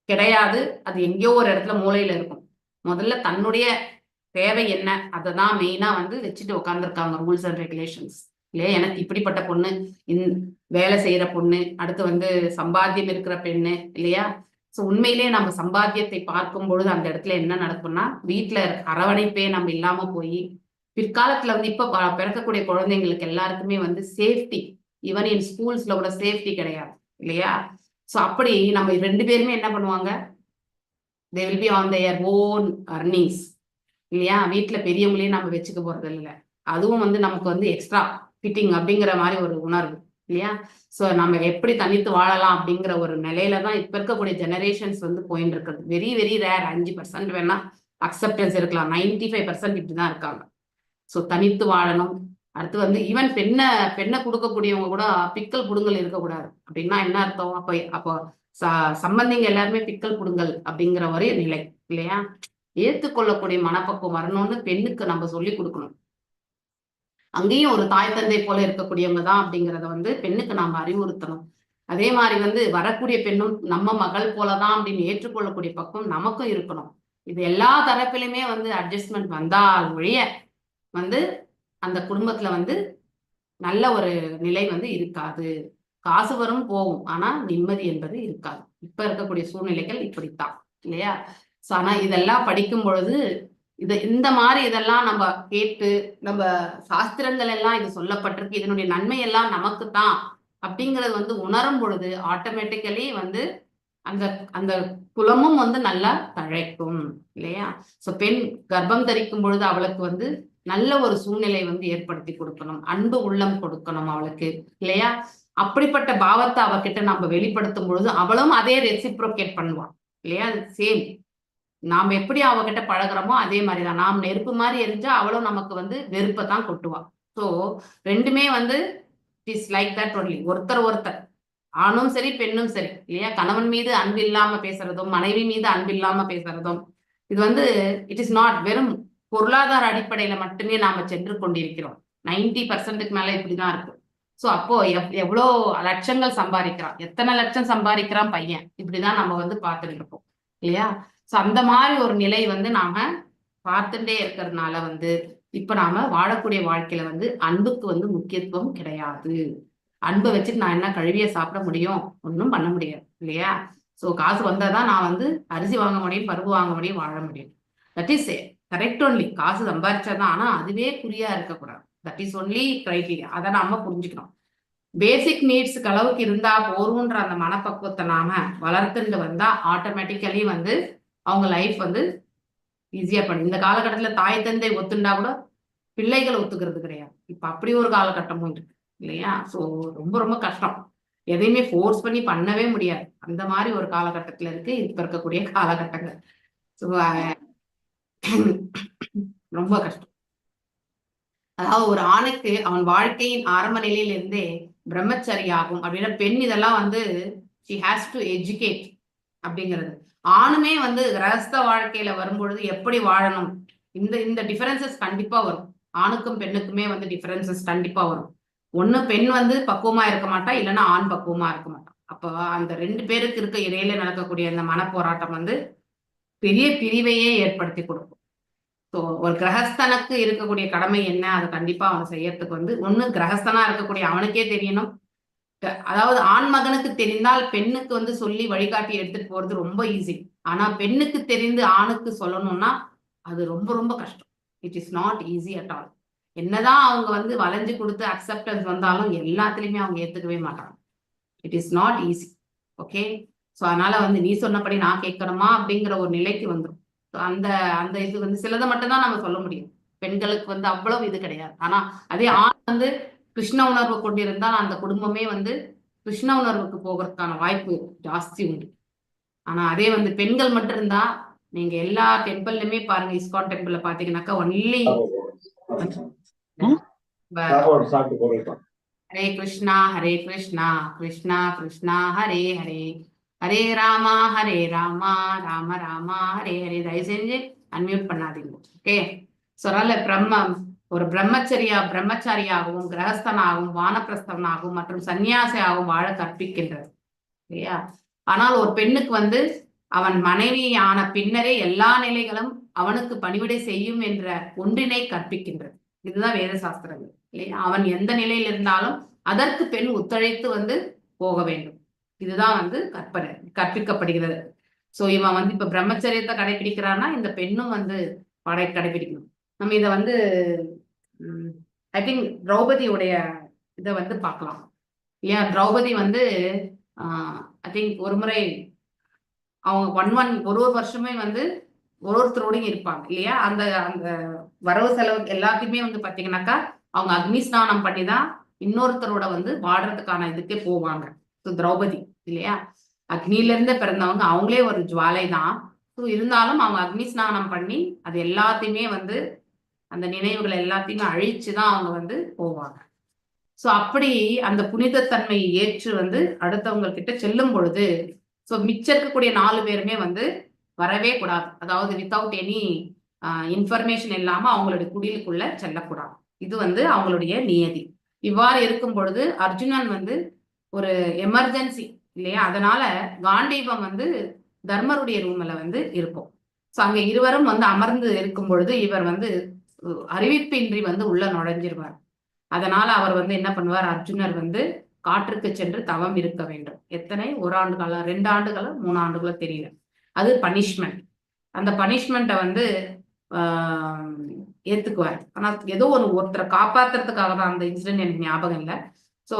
கிடையாது. அது எங்கேயோ ஒரு இடத்துல மூலையில இருக்கும். முதல்ல தன்னுடைய தேவை என்ன அதை தான் மெயினா வந்து வச்சுட்டு உட்காந்துருக்காங்க ரூல்ஸ் அண்ட் ரெகுலேஷன்ஸ் இல்லையா? எனக்கு இப்படிப்பட்ட பொண்ணு, வேலை செய்யற பொண்ணு, அடுத்து வந்து சம்பாத்தியம் இருக்கிற பெண்ணு இல்லையா? ஸோ உண்மையிலேயே நம்ம சம்பாத்தியத்தை பார்க்கும் பொழுது அந்த இடத்துல என்ன நடக்கும்னா வீட்டுல அரவணைப்பே நம்ம இல்லாம போய் பிற்காலத்துல வந்து இப்ப பிறக்கக்கூடிய குழந்தைங்களுக்கு எல்லாருக்குமே வந்து சேஃப்டி, ஈவன் இன் ஸ்கூல்ஸ்ல கூட சேஃப்டி கிடையாது இல்லையா? ஸோ அப்படி நம்ம ரெண்டு பேருமே என்ன பண்ணுவாங்க, they will be on their own earnings இல்லையா? வீட்டுல பெரியவங்களையும் நம்ம வச்சுக்க போறது இல்லை. அதுவும் வந்து நமக்கு வந்து எக்ஸ்ட்ரா ஃபிட்டிங் அப்படிங்கிற மாதிரி ஒரு உணர்வு இல்லையா? ஸோ நம்ம எப்படி தனித்து வாழலாம் அப்படிங்கிற ஒரு நிலையில தான் இப்ப இருக்கக்கூடிய ஜெனரேஷன்ஸ் வந்து போயின்னு இருக்கிறது. வெரி வெரி ரேர், 5% வேணா அக்செப்டன்ஸ் இருக்கலாம், 95% இப்படிதான் இருக்காங்க. ஸோ தனித்து வாழணும். அடுத்து வந்து ஈவன் பெண்ணை பெண்ணை கொடுக்கக்கூடியவங்க கூட பிக்கல் புடுங்கல் இருக்கக்கூடாது அப்படின்னா என்ன அர்த்தம்? அப்போ அப்போ சம்பந்திங்க எல்லாருமே பிக்கல் புடுங்கல் அப்படிங்கிற ஒரு நிலை இல்லையா? ஏற்றுக்கொள்ளக்கூடிய மனப்பக்குவம் வரணும்னு பெண்ணுக்கு நம்ம சொல்லி கொடுக்கணும். அங்கேயும் ஒரு தாய் தந்தை போல இருக்கக்கூடியவங்க தான் அப்படிங்கிறத வந்து பெண்ணுக்கு நாம அறிவுறுத்தணும். அதே மாதிரி வந்து வரக்கூடிய பெண்ணும் நம்ம மகள் போலதான் அப்படின்னு ஏற்றுக்கொள்ளக்கூடிய பக்குவம் நமக்கும் இருக்கணும். இது எல்லா தரப்பிலுமே வந்து அட்ஜஸ்ட்மெண்ட் வந்தால் ஒழிய வந்து அந்த குடும்பத்துல வந்து நல்ல ஒரு நிலை வந்து இருக்காது. காசு வரும் போகும், ஆனா நிம்மதி என்பது இருக்காது. இப்ப இருக்கக்கூடிய சூழ்நிலைகள் இப்படித்தான் இல்லையா? சோ ஆனா இதெல்லாம் படிக்கும் பொழுது இது இந்த மாதிரி இதெல்லாம் நம்ம கேட்டு நம்ம சாஸ்திரங்கள் எல்லாம் இது சொல்லப்பட்டிருக்கு, இதனுடைய நன்மை எல்லாம் நமக்கு தான் அப்படிங்கிறது வந்து உணரும் பொழுது ஆட்டோமேட்டிக்கலி வந்து அந்த அந்த குலமும் வந்து நல்லா தழைக்கும் இல்லையா? சோ பெண் கர்ப்பம் தரிக்கும் பொழுது அவளுக்கு வந்து நல்ல ஒரு சூழ்நிலை வந்து ஏற்படுத்தி கொடுக்கணும், அன்பு உள்ளம் கொடுக்கணும் அவளுக்கு இல்லையா? அப்படிப்பட்ட பாவத்தை அவகிட்ட நம்ம வெளிப்படுத்தும் பொழுது அவளும் அதே ரெசிப்ரோகேட் பண்ணுவாள் இல்லையா? சேம் நாம் எப்படி அவகிட்ட பழகுறோமோ அதே மாதிரிதான். நாம் நெருப்பு மாதிரி எரிஞ்சா அவளும் நமக்கு வந்து வெறுப்பை தான் கொட்டுவா. ஸோ ரெண்டுமே வந்து it is like that only. ஒருத்தர் ஒருத்தர் ஆணும் சரி பெண்ணும் சரி இல்லையா? கணவன் மீது அன்பு இல்லாம பேசுறதும் மனைவி மீது அன்பு இல்லாம பேசுறதும் இது வந்து it is not வெறும் பொருளாதார அடிப்படையில மட்டுமே நாம சென்று கொண்டிருக்கிறோம். 90%க்கு மேல இப்படிதான் இருக்கு. ஸோ அப்போ எவ்வளோ லட்சங்கள் சம்பாதிக்கிறான், எத்தனை லட்சம் சம்பாதிக்கிறான் பையன், இப்படிதான் நம்ம வந்து பார்த்துட்டு இருக்கோம் இல்லையா? ஸோ அந்த மாதிரி ஒரு நிலை வந்து நாம பார்த்துட்டே இருக்கிறதுனால வந்து இப்ப நாம வாழக்கூடிய வாழ்க்கையில வந்து அன்புக்கு வந்து முக்கியத்துவம் கிடையாது. அன்பை வச்சுட்டு நான் என்ன கழுவிய சாப்பிட முடியும்? ஒன்றும் பண்ண முடியாது இல்லையா? ஸோ காசு வந்தாதான் நான் வந்து அரிசி வாங்க முடியும், பருப்பு வாங்க முடியும், வாழ முடியும். That is correct only. காசு சம்பாதிச்சாதான், ஆனா அதுவே குறியா இருக்கக்கூடாது. That is only criteria. அதை நாம புரிஞ்சுக்கணும். பேசிக் நீட்ஸுக்கு அளவுக்கு இருந்தா போரும்ன்ற அந்த மனப்பக்குவத்தை நாம வளர்த்துட்டு வந்தா ஆட்டோமேட்டிக்கலி வந்து அவங்க லைஃப் வந்து ஈஸியா பண்ணு. இந்த காலகட்டத்துல தாய் தந்தை ஒத்துண்டா கூட பிள்ளைகள் ஒத்துக்கிறது கிடையாது. இப்ப அப்படி ஒரு காலகட்டமும் இருக்கு இல்லையா? ஸோ ரொம்ப ரொம்ப கஷ்டம். எதையுமே ஃபோர்ஸ் பண்ணி பண்ணவே முடியாது. அந்த மாதிரி ஒரு காலகட்டத்துல இருக்கு இப்ப இருக்கக்கூடிய காலகட்டங்கள். ஸோ ரொம்ப கஷ்டம். அதாவது ஒரு ஆணுக்கு அவன் வாழ்க்கையின் ஆரம்ப நிலையிலிருந்தே பிரம்மச்சரியாகும் அப்படின்னா பெண் இதெல்லாம் வந்து she has to educate அப்படிங்கிறது. ஆணுமே வந்து கிரகஸ்த வாழ்க்கையில வரும்பொழுது எப்படி வாழணும், இந்த இந்த டிஃபரன்சஸ் கண்டிப்பா வரும். ஆணுக்கும் பெண்ணுக்குமே வந்து டிஃபரன்சஸ் கண்டிப்பா வரும். ஒண்ணு பெண் வந்து பக்குவமா இருக்க மாட்டா, இல்லைன்னா ஆண் பக்குவமா இருக்க மாட்டான். அப்போ அந்த ரெண்டு பேருக்கு இருக்க இடையில நடக்கக்கூடிய அந்த மனப்போராட்டம் வந்து பெரிய பிரிவையே ஏற்படுத்தி கொடுக்கும். ஸோ ஒரு கிரகஸ்தனுக்கு இருக்கக்கூடிய கடமை என்ன, அதை கண்டிப்பா அவன் செய்யறதுக்கு வந்து ஒண்ணு கிரகஸ்தனா இருக்கக்கூடிய அவனுக்கே தெரியணும். அதாவது ஆண் மகனுக்கு தெரிந்தால் பெண்ணுக்கு வந்து சொல்லி வழிகாட்டி எடுத்துட்டு போறது ரொம்ப ஈஸி. ஆனா பெண்ணுக்கு தெரிந்து ஆணுக்கு சொல்லணும்னா அது ரொம்ப ரொம்ப கஷ்டம். It is not easy at all. என்னதான் அவங்க வந்து வளைஞ்சு கொடுத்து அக்செப்டன்ஸ் வந்தாலும் எல்லாத்துலயுமே அவங்க ஏத்துக்கவே மாட்டாங்க. It is not easy. Okay, so அதனால வந்து நீ சொன்னபடி நான் கேட்கணுமா அப்படிங்கிற ஒரு நிலைக்கு வந்துடும். ஸோ அந்த அந்த இது வந்து சிலதை மட்டும் தான் நம்ம சொல்ல முடியும். பெண்களுக்கு வந்து அவ்வளவு இது கிடையாது. ஆனா அதே ஆண் வந்து கிருஷ்ண உணர்வு கொண்டிருந்தால் அந்த குடும்பமே வந்து கிருஷ்ண உணர்வுக்கு போகிறதுக்கான வாய்ப்பு ஜாஸ்தி உண்டு. ஆனா அதே வந்து பெண்கள் மட்டும் இருந்தா நீங்க எல்லா டெம்பிள்லயுமே பாருங்க, இஸ்கான் டெம்பிள்ல பாத்தீங்கன்னாக்கா ஒன்லி ஹரே கிருஷ்ணா ஹரே கிருஷ்ணா கிருஷ்ணா கிருஷ்ணா ஹரே ஹரே ஹரே ராமா ஹரே ராமா ராம ராமா ஹரே ஹரே. தயவு செஞ்சு அன்மியூட் பண்ணாதீங்க. ஓகே, ஸோ அதனால ஒரு பிரம்மச்சாரியாகவும் கிரகஸ்தனாகவும் வானப்பிரஸ்தனாகவும் மற்றும் சன்னியாசியாகவும் வாழ கற்பிக்கின்றது இல்லையா? ஆனால் ஒரு பெண்ணுக்கு வந்து அவன் மனைவி ஆன பின்னரே எல்லா நிலைகளும் அவனுக்கு பணிவிடை செய்யும் என்ற ஒன்றினை கற்பிக்கின்றது. இதுதான் வேத சாஸ்திரங்கள் இல்லையா? அவன் எந்த நிலையில் இருந்தாலும் அதற்கு பெண் ஒத்துழைத்து வந்து போக வேண்டும். இதுதான் வந்து கற்பனை கற்பிக்கப்படுகிறது. சோ இவன் வந்து இப்ப பிரம்மச்சரியத்தை கடைபிடிக்கிறான்னா இந்த பெண்ணும் வந்து கடைபிடிக்கணும். நம்ம இதை வந்து I think திரௌபதியுடைய இதை வந்து பார்க்கலாம். ஏன் திரௌபதி வந்து I think ஒரு முறை அவங்க ஒன் ஒன் ஒரு ஒரு வருஷமே வந்து ஒரு ஒருத்தரோடையும் இருப்பாங்க இல்லையா? அந்த அந்த வரவு செலவு எல்லாத்தையுமே வந்து பாத்தீங்கன்னாக்கா அவங்க அக்னி ஸ்நானம் பண்ணி தான் இன்னொருத்தரோட வந்து வாடுறதுக்கான இதுக்கே போவாங்க. ஸோ திரௌபதி இல்லையா, அக்னியில இருந்து பிறந்தவங்க, அவங்களே ஒரு ஜுவாலை தான். ஸோ இருந்தாலும் அவங்க அக்னி ஸ்நானம் பண்ணி அது எல்லாத்தையுமே வந்து அந்த நினைவுகள் எல்லாத்தையுமே அழிச்சுதான் அவங்க வந்து போவாங்க. ஸோ அப்படி அந்த புனிதத்தன்மையை ஏற்று வந்து அடுத்தவங்க கிட்ட செல்லும் பொழுது ஸோ மிச்சம் இருக்கக்கூடிய 4 பேருமே வந்து வரவே கூடாது. அதாவது வித்தவுட் எனி இன்ஃபர்மேஷன் இல்லாம அவங்களுடைய குடிலுக்குள்ள செல்லக்கூடாது. இது வந்து அவங்களுடைய நியதி. இவ்வாறு இருக்கும் பொழுது அர்ஜுனன் வந்து ஒரு எமர்ஜென்சி இல்லையா, அதனால காண்டீபம் வந்து தர்மருடைய ரூம்ல வந்து இருக்கும். ஸோ அங்க இருவரும் வந்து அமர்ந்து இருக்கும் பொழுது இவர் வந்து அறிவிப்பின்றி வந்து உள்ள நுழைஞ்சிருவார். அதனால அவர் வந்து என்ன பண்ணுவார், அர்ஜுனர் வந்து காற்றுக்கு சென்று தவம் இருக்க வேண்டும். எத்தனை, 1 ஆண்டு காலம், 2 ஆண்டுகளோ 3 ஆண்டுகளோ தெரியல. அது பனிஷ்மெண்ட். அந்த பனிஷ்மெண்ட்டை வந்து ஏத்துக்குவார். ஆனா ஏதோ ஒரு ஒருத்தரை காப்பாத்துறதுக்காக தான் அந்த இன்சிடென்ட் எனக்கு ஞாபகம் இல்லை. ஸோ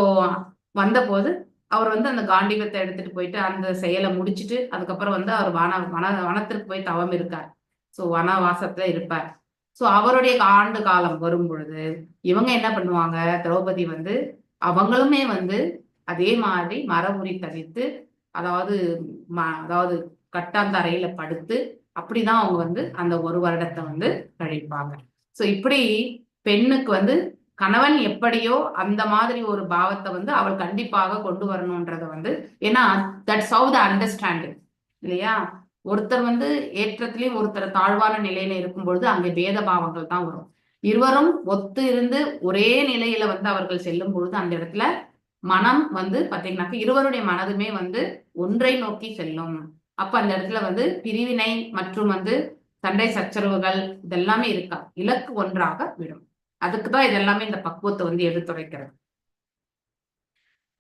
வந்தபோது அவர் வந்து அந்த காண்டிபத்தை எடுத்துட்டு போயிட்டு அந்த செயலை முடிச்சுட்டு அதுக்கப்புறம் வந்து அவர் வன வன வனத்திற்கு போய் தவம் இருக்கார். ஸோ வனவாசத்துல இருப்பார். ஸோ அவருடைய ஆண்டு காலம் வரும் பொழுது இவங்க என்ன பண்ணுவாங்க, திரௌபதி வந்து அவங்களுமே வந்து அதே மாதிரி மர உரி தவித்து, அதாவது அதாவது கட்டாந்தரையில படுத்து அப்படிதான் அவங்க வந்து அந்த 1 வருடத்தை வந்து கழிப்பாங்க. ஸோ இப்படி பெண்ணுக்கு வந்து கணவன் எப்படியோ அந்த மாதிரி ஒரு பாவத்தை வந்து அவள் கண்டிப்பாக கொண்டு வரணும்ன்றத வந்து, ஏன்னா that's how the understanding இல்லையா? ஒருத்தர் வந்து ஏற்றத்திலையும் ஒருத்தர் தாழ்வான நிலையில இருக்கும் பொழுது அங்கே பேத பாவங்கள் தான் வரும். இருவரும் ஒத்து இருந்து ஒரே நிலையில வந்து அவர்கள் செல்லும் பொழுது அந்த இடத்துல மனம் வந்து பாத்தீங்கன்னாக்க இருவருடைய மனதுமே வந்து ஒன்றை நோக்கி செல்லும். அப்ப அந்த இடத்துல வந்து பிரிவினை மற்றும் வந்து சண்டை சச்சரவுகள் இதெல்லாமே இருக்கா, இலக்கு ஒன்றாக விடும். அதுக்குதான் இதெல்லாமே இந்த பக்குவத்தை வந்து எடுத்துரைக்கிறது.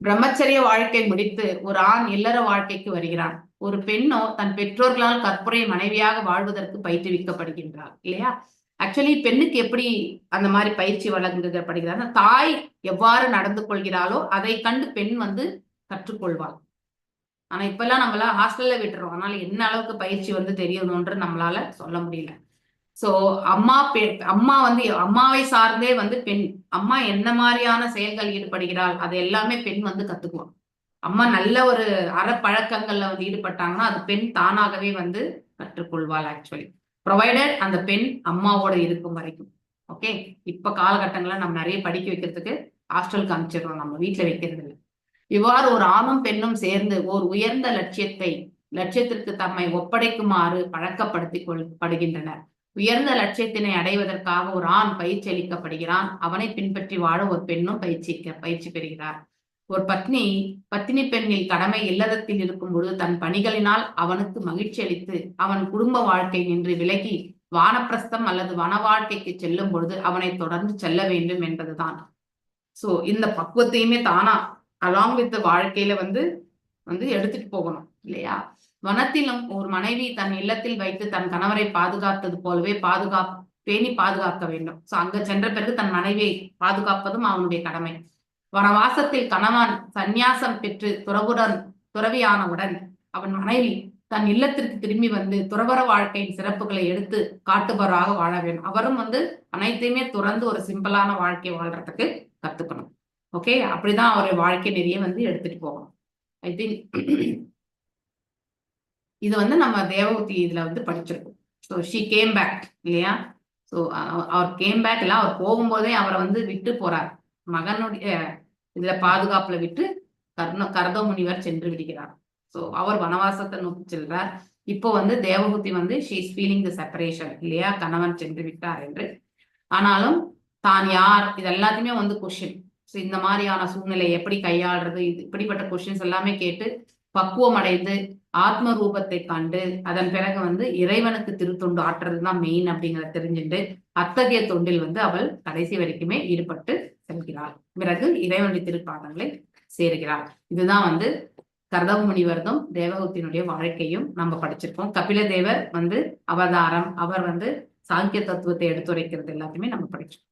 பிரம்மச்சரிய வாழ்க்கை முடித்து ஒரு ஆண் இல்லற வாழ்க்கைக்கு வருகிறான். ஒரு பெண்ணோ தன் பெற்றோர்களால் கற்புரை மனைவியாக வாழ்வதற்கு பயிற்றுவிக்கப்படுகின்றாள் இல்லையா? ஆக்சுவலி பெண்ணுக்கு எப்படி அந்த மாதிரி பயிற்சி வழங்கப்படுகிறார், தாய் எவ்வாறு நடந்து கொள்கிறாளோ அதை கண்டு பெண் வந்து கற்றுக்கொள்வாள். ஆனா இப்பெல்லாம் நம்மள ஹாஸ்டல்ல விட்டுறோம், அதனால என்ன அளவுக்கு பயிற்சி வந்து தெரியணும்ன்ற நம்மளால சொல்ல முடியல. சோ அம்மா வந்து அம்மாவை சார்ந்தே வந்து பெண், அம்மா என்ன மாதிரியான செயல்கள் ஈடுபடுகிறாள் அது எல்லாமே பெண் வந்து கத்துக்குவான். அம்மா நல்ல ஒரு அறப்பழக்கங்கள்ல வந்து ஈடுபட்டாங்கன்னா அது பெண் தானாகவே வந்து கற்றுக்கொள்வாள் ஆக்சுவலி, ப்ரொவைடட் அந்த பெண் அம்மாவோட இருக்கும் வரைக்கும். ஓகே, இப்ப காலகட்டங்கள்ல நம்ம நிறைய படிக்க வைக்கிறதுக்கு ஹாஸ்டலுக்கு அனுப்பிச்சிடுறோம், நம்ம வீட்டுல வைக்கிறது இல்லை. இவ்வாறு ஒரு ஆணும் பெண்ணும் சேர்ந்து ஓர் உயர்ந்த லட்சியத்திற்கு தம்மை ஒப்படைக்குமாறு பழக்கப்படுத்திக் கொள்ளப்படுகின்றனர். உயர்ந்த லட்சியத்தினை அடைவதற்காக ஒரு ஆண் பயிற்சி அளிக்கப்படுகிறான். அவனை பின்பற்றி வாழ ஒரு பெண்ணும் பயிற்சி பெறுகிறார். ஒரு பத்னி பத்தினி பெண்ணில் கடமை இல்லறத்தில் இருக்கும் பொழுது தன் பணிகளினால் அவனுக்கு மகிழ்ச்சி அளித்து அவன் குடும்ப வாழ்க்கை நின்று விலகி வானப்பிரஸ்தம் அல்லது வன வாழ்க்கைக்கு செல்லும் பொழுது அவனை தொடர்ந்து செல்ல வேண்டும் என்பதுதான். சோ இந்த பக்குவத்தையுமே தானா அலாங் வித் வாழ்க்கையில வந்து வந்து எடுத்துட்டு போகணும் இல்லையா? வனத்திலும் ஒரு மனைவி தன் இல்லத்தில் வைத்து தன் கணவரை பாதுகாத்தது போலவே பேணி பாதுகாக்க வேண்டும். சோ அங்க சென்ற பிறகு தன் மனைவியை பாதுகாப்பதும் அவனுடைய கடமை. வனவாசத்தில் கணவன் சந்நியாசம் பெற்று துறவியானவுடன் அவன் மனைவி தன் இல்லத்திற்கு திரும்பி வந்து துறவற வாழ்க்கையின் சிறப்புகளை எடுத்து காட்டுபவராக வாழ வேண்டும். அவரும் வந்து அனைத்தையுமே துறந்து ஒரு சிம்பிளான வாழ்க்கை வாழ்றதுக்கு கத்துக்கணும். ஓகே, அப்படிதான் அவருடைய வாழ்க்கை நெறிய வந்து எடுத்துட்டு போகணும். I think இது வந்து நம்ம தேவகூதி இதுல வந்து படிச்சிருக்கோம். ஸோ she came back இல்லையா? ஸோ our came back இல்லை, அவர் போகும்போதே அவரை வந்து விட்டு போறார். மகனுடைய இதுல பாதுகாப்புல விட்டு கர்தம முனிவர் சென்று விடுகிறார். ஸோ அவர் வனவாசத்தை நோக்கி செல்றார். இப்போ வந்து தேவகூதி வந்து she is feeling the separation இல்லையா? கணவன் சென்று விட்டார் என்று. ஆனாலும் தான் யார், இது எல்லாத்தையுமே வந்து கொஷின். ஸோ இந்த மாதிரியான சூழ்நிலை எப்படி கையாளுறது, இது இப்படிப்பட்ட கொஷின்ஸ் எல்லாமே கேட்டு பக்குவம் அடைந்து ஆத்ம ரூபத்தை கண்டு அதன் பிறகு வந்து இறைவனுக்கு திருத்தொண்டு ஆற்றுறது தான் மெயின் அப்படிங்கிறத தெரிஞ்சுட்டு அத்தகைய தொண்டில் வந்து அவள் கடைசி வரைக்குமே ஈடுபட்டு செல்கிறாள். பிறகு இறைவனுடைய திருப்பாதங்களை சேருகிறாள். இதுதான் வந்து கர்தம முனிவர்தும் தேவகூதியினுடைய வாழ்க்கையும் நம்ம படிச்சிருக்கோம். கபில தேவர் வந்து அவதாரம், அவர் வந்து சாங்கிய தத்துவத்தை எடுத்துரைக்கிறது எல்லாத்தையுமே நம்ம படிச்சிருக்கோம்.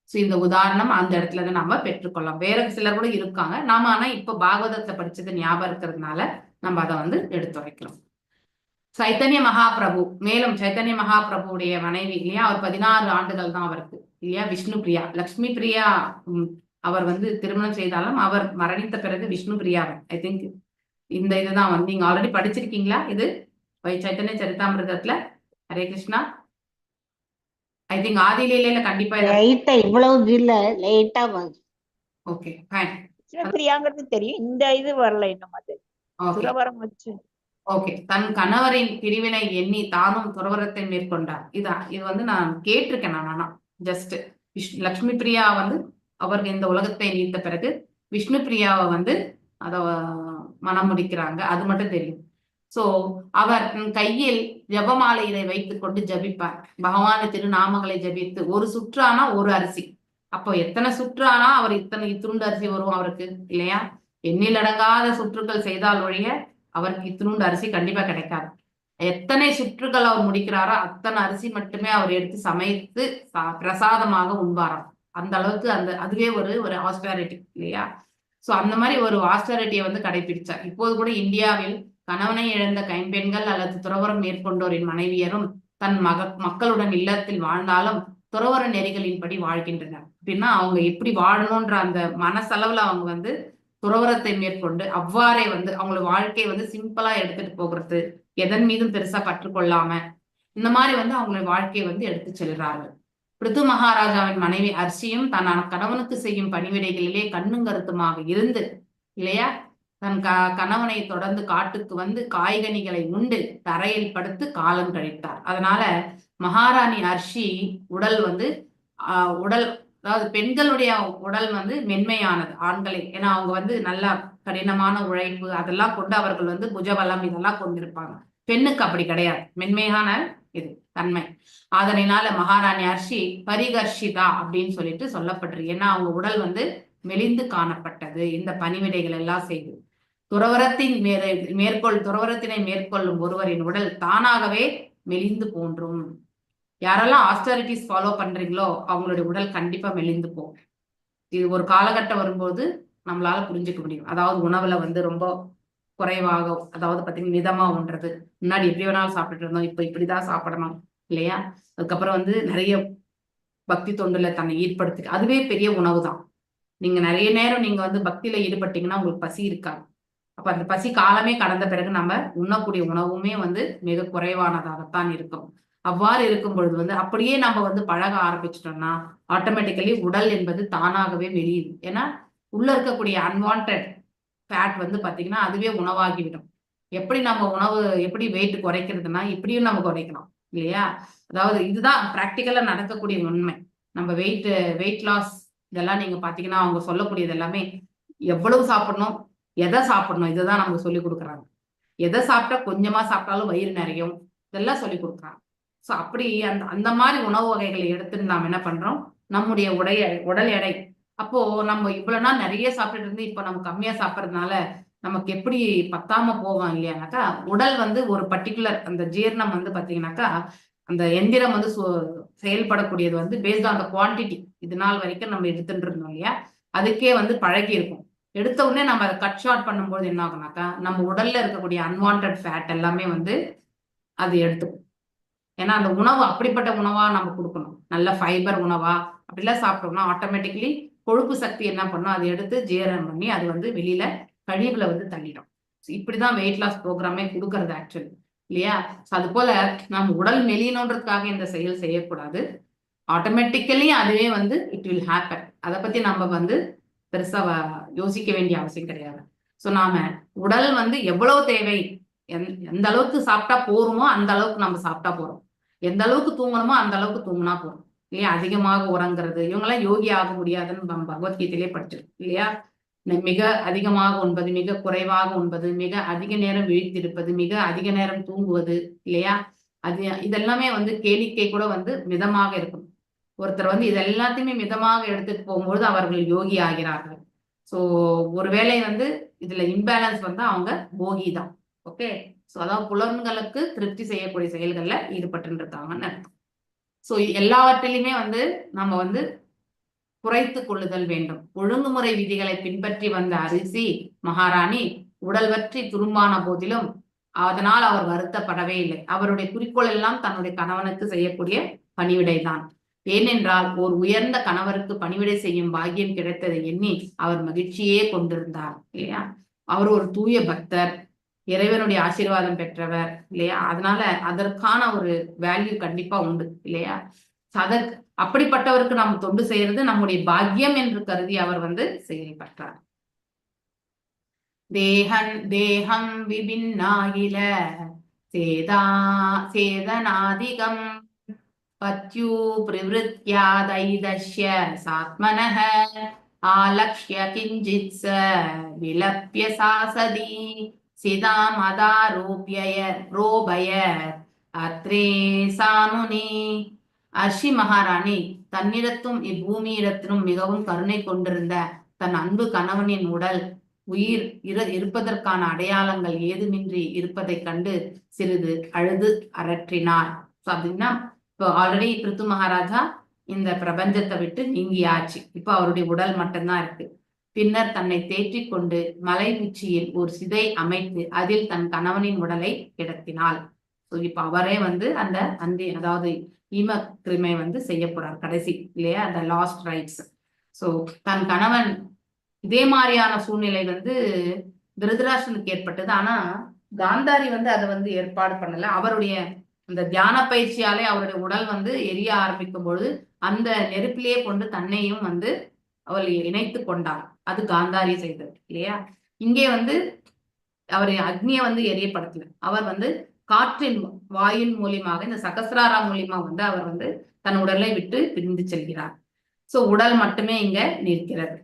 ஸோ இந்த உதாரணம் அந்த இடத்துல தான் நம்ம பெற்றுக்கொள்ளலாம். வேற சிலர் கூட இருக்காங்க நாம, ஆனா இப்ப பாகவதத்தை படிச்சது ஞாபகம் இருக்கிறதுனால நம்ம அதை வந்து எடுத்துரைக்கிறோம். சைத்தன்ய மகாபிரபு, மேலும் சைத்தன்ய மகாபிரபுடைய மனைவி இல்லையா, அவர் 16 ஆண்டுகள் தான் அவருக்கு இல்லையா, விஷ்ணு பிரியா. லக்ஷ்மி பிரியா அவர் வந்து திருமணம் செய்தாலும் அவர் மரணித்த பிறகு விஷ்ணு பிரியாவை I think இந்த இதுதான் வந்து நீங்க ஆல்ரெடி படிச்சிருக்கீங்களா இது சைத்தன்ய சரிதாமிரதத்துல? ஹரே கிருஷ்ணா. I think ஆதிலீலையில கண்டிப்பா லைட்டா இவ்வளவு இல்ல, லைட்டா. Okay, fine. பிரியாங்கிறது தெரியும், இந்த இது வரல இன்னும். அது துறவரம் வச்சு. ஓகே. தன் கணவரின் பிரிவினை எண்ணி தானும் துறவரத்தை மேற்கொண்டார். இதான் இது வந்து நான் கேட்டிருக்கேன் நான். ஆனா ஜஸ்ட் லக்ஷ்மி பிரியா வந்து அவர் இந்த உலகத்தை நீத்த பிறகு விஷ்ணு பிரியாவை வந்து அத மணம் முடிக்கிறாங்க, அது மட்டும் தெரியும். சோ அவர் கையில் ஜபமாலையினை வைத்துக் கொண்டு ஜபிப்பார். பகவான திருநாமங்களை ஜபித்து ஒரு சுற்றானா ஒரு அரிசி. அப்போ எத்தனை சுற்றானா அவர் இத்தனை இத்துண்டு அரிசி வரும் அவருக்கு இல்லையா? எண்ணில் அடங்காத சுற்றுக்கள் செய்தால் ஒழிய அவருக்கு இத்தினூண்டு அரிசி கண்டிப்பா கிடைக்காது. எத்தனை சுற்றுகள் அவர் முடிக்கிறாரோ அத்தனை அரிசி மட்டுமே அவர் எடுத்து சமைத்து பிரசாதமாக உண்பாராம். அந்த அளவுக்கு அந்த அதுவே ஒரு ஒரு ஆஸ்டாரிட்டி இல்லையா? சோ அந்த மாதிரி ஒரு ஆஸ்டாரிட்டியை வந்து கடைபிடிச்சார். இப்போது கூட இந்தியாவில் கணவனை இழந்த கைம்பெண்கள் அல்லது துறவரம் மேற்கொண்டோரின் மனைவியரும் தன் மக்களுடன் இல்லத்தில் வாழ்ந்தாலும் துறவர நெறிகளின்படி வாழ்கின்றனர். அப்படின்னா அவங்க எப்படி வாழணும்ன்ற அந்த மனசளவுல அவங்க வந்து துறவரத்தை மேற்கொண்டு அவ்வாறே வந்து அவங்களோட வாழ்க்கையை வந்து சிம்பிளா எடுத்துட்டு போகிறது, எதன் மீதும் பெருசா பற்றுக்கொள்ளாம இந்த மாதிரி வந்து அவங்களுடைய வாழ்க்கையை வந்து எடுத்து செல்கிறார்கள். பிருது மகாராஜாவின் மனைவி அர்ஷியும் தன் கணவனுக்கு செய்யும் பணிவிடைகளிலே கண்ணும் கருத்துமாக இருந்து இல்லையா, தன் கணவனை தொடர்ந்து காட்டுக்கு வந்து காய்கனிகளை உண்டு தரையில் படுத்து காலம் கழித்தார். அதனால மகாராணி அர்ஷி உடல் வந்து உடல், அதாவது பெண்களுடைய உடல் வந்து மென்மையானது ஆண்களை, ஏன்னா அவங்க வந்து நல்லா கடினமான உழைப்பு அதெல்லாம் கொண்டு அவர்கள் வந்து புஜபலம் இதெல்லாம் கொண்டிருப்பாங்க. பெண்ணுக்கு அப்படி கிடையாது, மென்மையான இது தன்மை. அதனால மகாராணி அர்ஷி பரிகர்ஷிதா அப்படின்னு சொல்லிட்டு சொல்லப்பட்டிருக்கு. ஏன்னா அவங்க உடல் வந்து மெலிந்து காணப்பட்டது இந்த பணிவிடைகள் எல்லாம் செய்து. துறவரத்தின் துறவரத்தினை மேற்கொள்ளும் ஒருவரின் உடல் தானாகவே மெலிந்து போன்றும். யாரெல்லாம் ஆஸ்டாரிட்டிஸ் ஃபாலோ பண்றீங்களோ அவங்களுடைய உடல் கண்டிப்பா மெலிந்து போகும். இது ஒரு காலகட்டம் வரும்போது நம்மளால புரிஞ்சுக்க முடியும். அதாவது உணவுல வந்து ரொம்ப குறைவாக, அதாவது பாத்தீங்கன்னா மிதமா உண்றது. முன்னாடி எப்படி வேணாலும் சாப்பிட்டுட்டு இருந்தோம், இப்ப இப்படிதான் சாப்பிடணும் இல்லையா? அதுக்கப்புறம் வந்து நிறைய பக்தி தொண்டுல தன்னை ஈடுபடுத்தி, அதுவே பெரிய உணவு தான். நீங்க நிறைய நேரம் நீங்க வந்து பக்தியில ஈடுபட்டீங்கன்னா உங்களுக்கு பசி இருக்காது. அப்ப அந்த பசி காலமே கடந்த பிறகு நம்ம உண்ணக்கூடிய உணவுமே வந்து மிக குறைவானதாகத்தான் இருக்கும். அவ்வாறு இருக்கும் பொழுது வந்து அப்படியே நம்ம வந்து பழக ஆரம்பிச்சிட்டோம்னா ஆட்டோமேட்டிக்கலி உடல் என்பது தானாகவே மெலியுது. ஏன்னா உள்ள இருக்கக்கூடிய அன்வான்ட் ஃபேட் வந்து பாத்தீங்கன்னா அதுவே உணவாகிவிடும். எப்படி நம்ம உணவு எப்படி வெயிட் குறைக்கிறதுனா இப்படியும் நம்ம குறைக்கலாம் இல்லையா? அதாவது இதுதான் ப்ராக்டிக்கலா நடக்கக்கூடிய உண்மை. நம்ம வெயிட் வெயிட் லாஸ் இதெல்லாம் நீங்க பாத்தீங்கன்னா அவங்க சொல்லக்கூடியது எல்லாமே எவ்வளவு சாப்பிடணும், எதை சாப்பிடணும், இதுதான் நமக்கு சொல்லி கொடுக்குறாங்க. எதை சாப்பிட்டா கொஞ்சமா சாப்பிட்டாலும் வயிறு நிறையும், இதெல்லாம் சொல்லி கொடுக்குறாங்க. ஸோ அப்படி அந்த அந்த மாதிரி உணவு வகைகளை எடுத்துட்டு நாம் என்ன பண்றோம், நம்முடைய உடல் எடை. அப்போ நம்ம இவ்வளவு நாள் நிறைய சாப்பிட்டுட்டு இருந்து இப்போ நம்ம கம்மியா சாப்பிட்றதுனால நமக்கு எப்படி பத்தாம போகும் இல்லையானாக்கா, உடல் வந்து ஒரு பர்டிகுலர் அந்த ஜீரணம் வந்து பாத்தீங்கன்னாக்கா அந்த எந்திரம் வந்து செயல்படக்கூடியது வந்து பேஸ்ட் ஆன் the quantity. இது நாள் வரைக்கும் நம்ம எடுத்துட்டு இருந்தோம் இல்லையா, அதுக்கே வந்து பழகி இருக்கும். எடுத்த உடனே நம்ம அதை கட் ஷார்ட் பண்ணும்போது என்ன ஆகுனாக்கா நம்ம உடல்ல இருக்கக்கூடிய அன்வான்ட் ஃபேட் எல்லாமே வந்து அது எடுத்துக்கும். ஏன்னா அந்த உணவு அப்படிப்பட்ட உணவா நம்ம கொடுக்கணும், நல்ல ஃபைபர் உணவா அப்படிலாம் சாப்பிட்டோம்னா ஆட்டோமேட்டிக்கலி கொழுப்பு சக்தி என்ன பண்ணும், அதை எடுத்து ஜீரணம் பண்ணி அது வந்து வெளியில கழிவுல வந்து தள்ளிடும். இப்படிதான் வெயிட் லாஸ் ப்ரோக்ராமே கொடுக்கறது ஆக்சுவலி இல்லையா? ஸோ அது போல நம்ம உடல் மெலியணுன்றதுக்காக இந்த செயல் செய்யக்கூடாது. ஆட்டோமேட்டிக்கலி அதுவே வந்து it will happen. அதை பத்தி நம்ம வந்து பெருசா யோசிக்க வேண்டிய அவசியம் கிடையாது. ஸோ நாம உடல் வந்து எவ்வளவு தேவை, எந்த அளவுக்கு சாப்பிட்டா போருமோ அந்த அளவுக்கு நம்ம சாப்பிட்டா போறோம், எந்த அளவுக்கு தூங்கணுமோ அந்த அளவுக்கு தூங்கினா போறோம் இல்லையா? அதிகமாக உறங்குறது, இவங்கெல்லாம் யோகி ஆக முடியாதுன்னு நம்ம பகவத்கீதையிலே படிச்சிருக்கோம் இல்லையா? மிக அதிகமாக உண்பது, மிக குறைவாக உண்பது, மிக அதிக நேரம் விழித்திருப்பது, மிக அதிக நேரம் தூங்குவது இல்லையா? அது இதெல்லாமே வந்து கேளிக்கை கூட வந்து மிதமாக இருக்கும். ஒருத்தர் வந்து இது எல்லாத்தையுமே மிதமாக எடுத்துட்டு போகும்போது அவர்கள் யோகி ஆகிறார்கள். ஸோ ஒருவேளை வந்து இதுல இம்பேலன்ஸ் வந்தா அவங்க போகி தான். ஓகே, ஸோ அதாவது புலன்களுக்கு திருப்தி செய்யக்கூடிய செயல்கள்ல ஈடுபட்டு இருக்காங்கன்னு அர்த்தம். ஸோ எல்லாவற்றிலுமே வந்து நம்ம வந்து குறைத்து கொள்ளுதல் வேண்டும். ஒழுங்குமுறை விதிகளை பின்பற்றி வந்த அரிசி மகாராணி உடல் வற்றி துரும்பான போதிலும் அதனால் அவர் வருத்தப்படவே இல்லை. அவருடைய குறிக்கோள் எல்லாம் தன்னுடைய கணவனுக்கு செய்யக்கூடிய பணிவிடைதான். ஏனென்றால் ஓர் உயர்ந்த கணவருக்கு பணிவிடை செய்யும் பாக்கியம் கிடைத்ததை எண்ணி அவர் மகிழ்ச்சியே கொண்டிருந்தார் இல்லையா? அவர் ஒரு தூய பக்தர், இறைவனுடைய ஆசீர்வாதம் பெற்றவர் இல்லையா? அதனால அதற்கான ஒரு வேல்யூ கண்டிப்பா உண்டு இல்லையா? அதற்கு அப்படிப்பட்டவருக்கு நாம் தொண்டு செய்யறது நம்முடைய பாக்கியம் என்று கருதி அவர் வந்து செயல்பட்டார். தேகன் தேகம் விபின்னாயில சேதா சேதனாதிகம் பத்யூ பிரவிருத்யாதைதஷ்ய சாத்மனஹ ஆலக்ஷ்ய கிஞ்சித் ச விலப்ய சாசதி சிதாமதாரோப்யய ரோபய அத்ரே சானுனி. அர்ஷி மகாராணி தன்னிடத்தும் இப்பூமியிடத்திலும் மிகவும் கருணை கொண்டிருந்த தன் அன்பு கணவனின் உடல் உயிர் இருப்பதற்கான அடையாளங்கள் ஏதுமின்றி இருப்பதைக் கண்டு சிறிது அழுது அரற்றினார். அப்படின்னா இப்போ ஆல்ரெடி பிருத்து மகாராஜா இந்த பிரபஞ்சத்தை விட்டு நீங்கியாச்சு. இப்போ அவருடைய உடல் மட்டும்தான் இருக்கு. பின்னர் தன்னை தேற்றிக் கொண்டு மலை உச்சியில் ஒரு சிதை அமைத்து அதில் தன் கணவனின் உடலை கிடத்தினாள். ஸோ இப்ப அவரே வந்து அந்த அந்தி அதாவது ஈமக்கிருமை வந்து செய்ய போறார் கடைசி இல்லையா, அந்த லாஸ்ட் ரைட்ஸ். ஸோ தன் கணவன் இதே மாதிரியான சூழ்நிலை வந்து திருதராஷ்டிரனுக்கு ஏற்பட்டது. ஆனா காந்தாரி வந்து அதை வந்து ஏற்பாடு பண்ணல. அவருடைய அந்த தியான பயிற்சியாலே அவருடைய உடல் வந்து எரிய ஆரம்பிக்கும் பொழுது அந்த நெருப்பிலேயே கொண்டு தன்னையும் வந்து அவள் இணைத்து கொண்டாள். அது காந்தாரி செய்தது இல்லையா? இங்கே வந்து அவர் அக்னியை வந்து எரியப்படுத்தல, அவர் வந்து காற்றின் வாயின் மூலியமாக இந்த சகசிராரா மூலியமா வந்து அவர் வந்து தன் உடலை விட்டு பிரிந்து செல்கிறார். சோ உடல் மட்டுமே இங்க நிற்கிறது.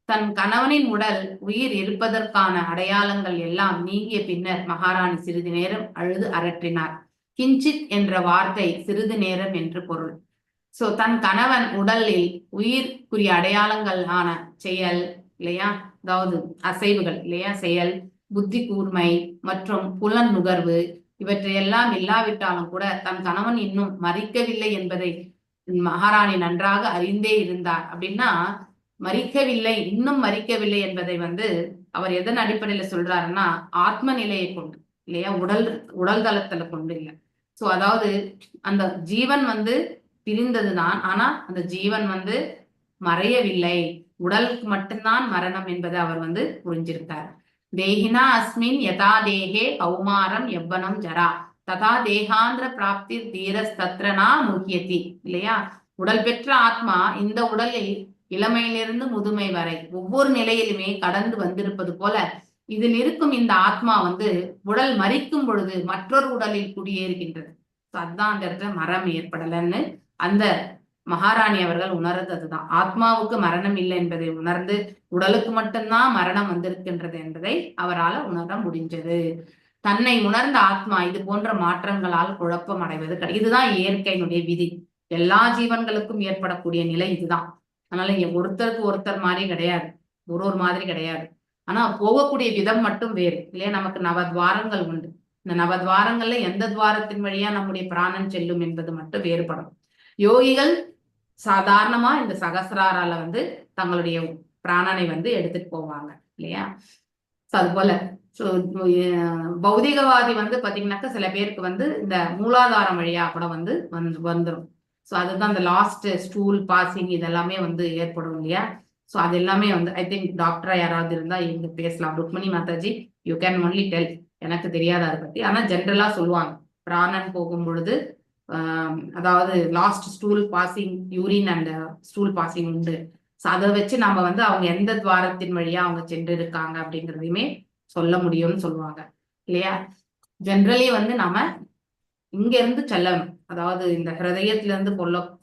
தன் கணவனின் உடல் உயிர் இருப்பதற்கான அடையாளங்கள் எல்லாம் நீங்கிய பின்னர் மகாராணி சிறிது நேரம் அழுது அரற்றினார். கிஞ்சித் என்ற வார்த்தை சிறிது நேரம் என்று பொருள். சோ தன் கணவன் உடலில் உயிர்க்குரிய அடையாளங்கள் ஆன செயல் இல்லையா, அதாவது அசைவுகள் இல்லையா, செயல், புத்தி கூர்மை மற்றும் புலன் நுகர்வு இவற்றையெல்லாம் இல்லாவிட்டாலும் கூட தன் கணவன் இன்னும் மறிக்கவில்லை என்பதை மகாராணி நன்றாக அறிந்தே இருந்தார். அப்படின்னா மறிக்கவில்லை, இன்னும் மறிக்கவில்லை என்பதை வந்து அவர் எதன் அடிப்படையில சொல்றாருன்னா ஆத்ம நிலையை கொண்டு இல்லையா, உடல் உடல் தளத்துல கொண்டு இல்லை. சோ அதாவது அந்த ஜீவன் வந்து பிரிந்ததுதான், ஆனா அந்த ஜீவன் வந்து மறையவில்லை, உடலுக்கு மட்டும்தான் மரணம் என்பதை அவர் வந்து புரிஞ்சிருக்கார். தேகினா அஸ்மின் யதா தேகே கௌமாரம் யவ்வனம் ஜரா ததா தேகாந்திர பிராப்தி தீரஸ்தத்ரனா முக்கியதி இல்லையா? உடல் பெற்ற ஆத்மா இந்த உடலில் இளமையிலிருந்து முதுமை வரை ஒவ்வொரு நிலையிலுமே கடந்து வந்திருப்பது போல இதில் இருக்கும் இந்த ஆத்மா வந்து உடல் மரிக்கும் பொழுது மற்றொரு உடலில் குடியேறுகின்றது. அதுதான் அந்த இடத்துல மரம் ஏற்படலன்னு அந்த மகாராணி அவர்கள் உணர்ந்ததுதான். ஆத்மாவுக்கு மரணம் இல்லை என்பதை உணர்ந்து உடலுக்கு மட்டும்தான் மரணம் வந்திருக்கின்றது என்பதை அவரால் உணர முடிஞ்சது. தன்னை உணர்ந்த ஆத்மா இது போன்ற மாற்றங்களால் குழப்பம் அடைவது கிடையாது. இதுதான் இயற்கையினுடைய விதி. எல்லா ஜீவன்களுக்கும் ஏற்படக்கூடிய நிலை இதுதான். அதனால இங்க ஒருத்தருக்கு ஒருத்தர் மாதிரி கிடையாது, ஒரு ஒரு மாதிரி கிடையாது. ஆனா போகக்கூடிய விதம் மட்டும் வேறு இல்லையா? நமக்கு நவத்வாரங்கள் உண்டு. இந்த நவத்வாரங்கள்ல எந்த துவாரத்தின் வழியா நம்முடைய பிராணன் செல்லும் என்பது மட்டும் வேறுபடும். யோகிகள் சாதாரணமா இந்த சகசிராரால வந்து தங்களுடைய பிராணனை வந்து எடுத்துட்டு போவாங்க இல்லையா? சோ அது போல சோ பௌதிகவாதி வந்து பாத்தீங்கன்னாக்கா சில பேருக்கு வந்து இந்த மூலாதாரம் வழியா கூட வந்து வந்துடும். ஸோ அதுதான் அந்த லாஸ்ட் ஸ்டூல் பாசிங் இதெல்லாமே வந்து ஏற்படும் இல்லையா? ஸோ அது எல்லாமே வந்து I think டாக்டரா யாராவது இருந்தா இவங்க பேசலாம். Rukmani Mataji, you can only tell, எனக்கு தெரியாது அதை பத்தி. ஆனா ஜென்ரலா சொல்லுவாங்க, பிராணன் போகும் பொழுது அதாவது last stool passing, urine and stool passing உண்டு. ஸோ அதை வச்சு நம்ம வந்து அவங்க எந்த துவாரத்தின் வழியா அவங்க சென்று இருக்காங்க அப்படிங்கிறதையுமே சொல்ல முடியும்னு சொல்லுவாங்க இல்லையா? ஜென்ரலி வந்து நாம இங்க இருந்து செல்லணும். அதாவது இந்த ஹிருதயத்துல இருந்து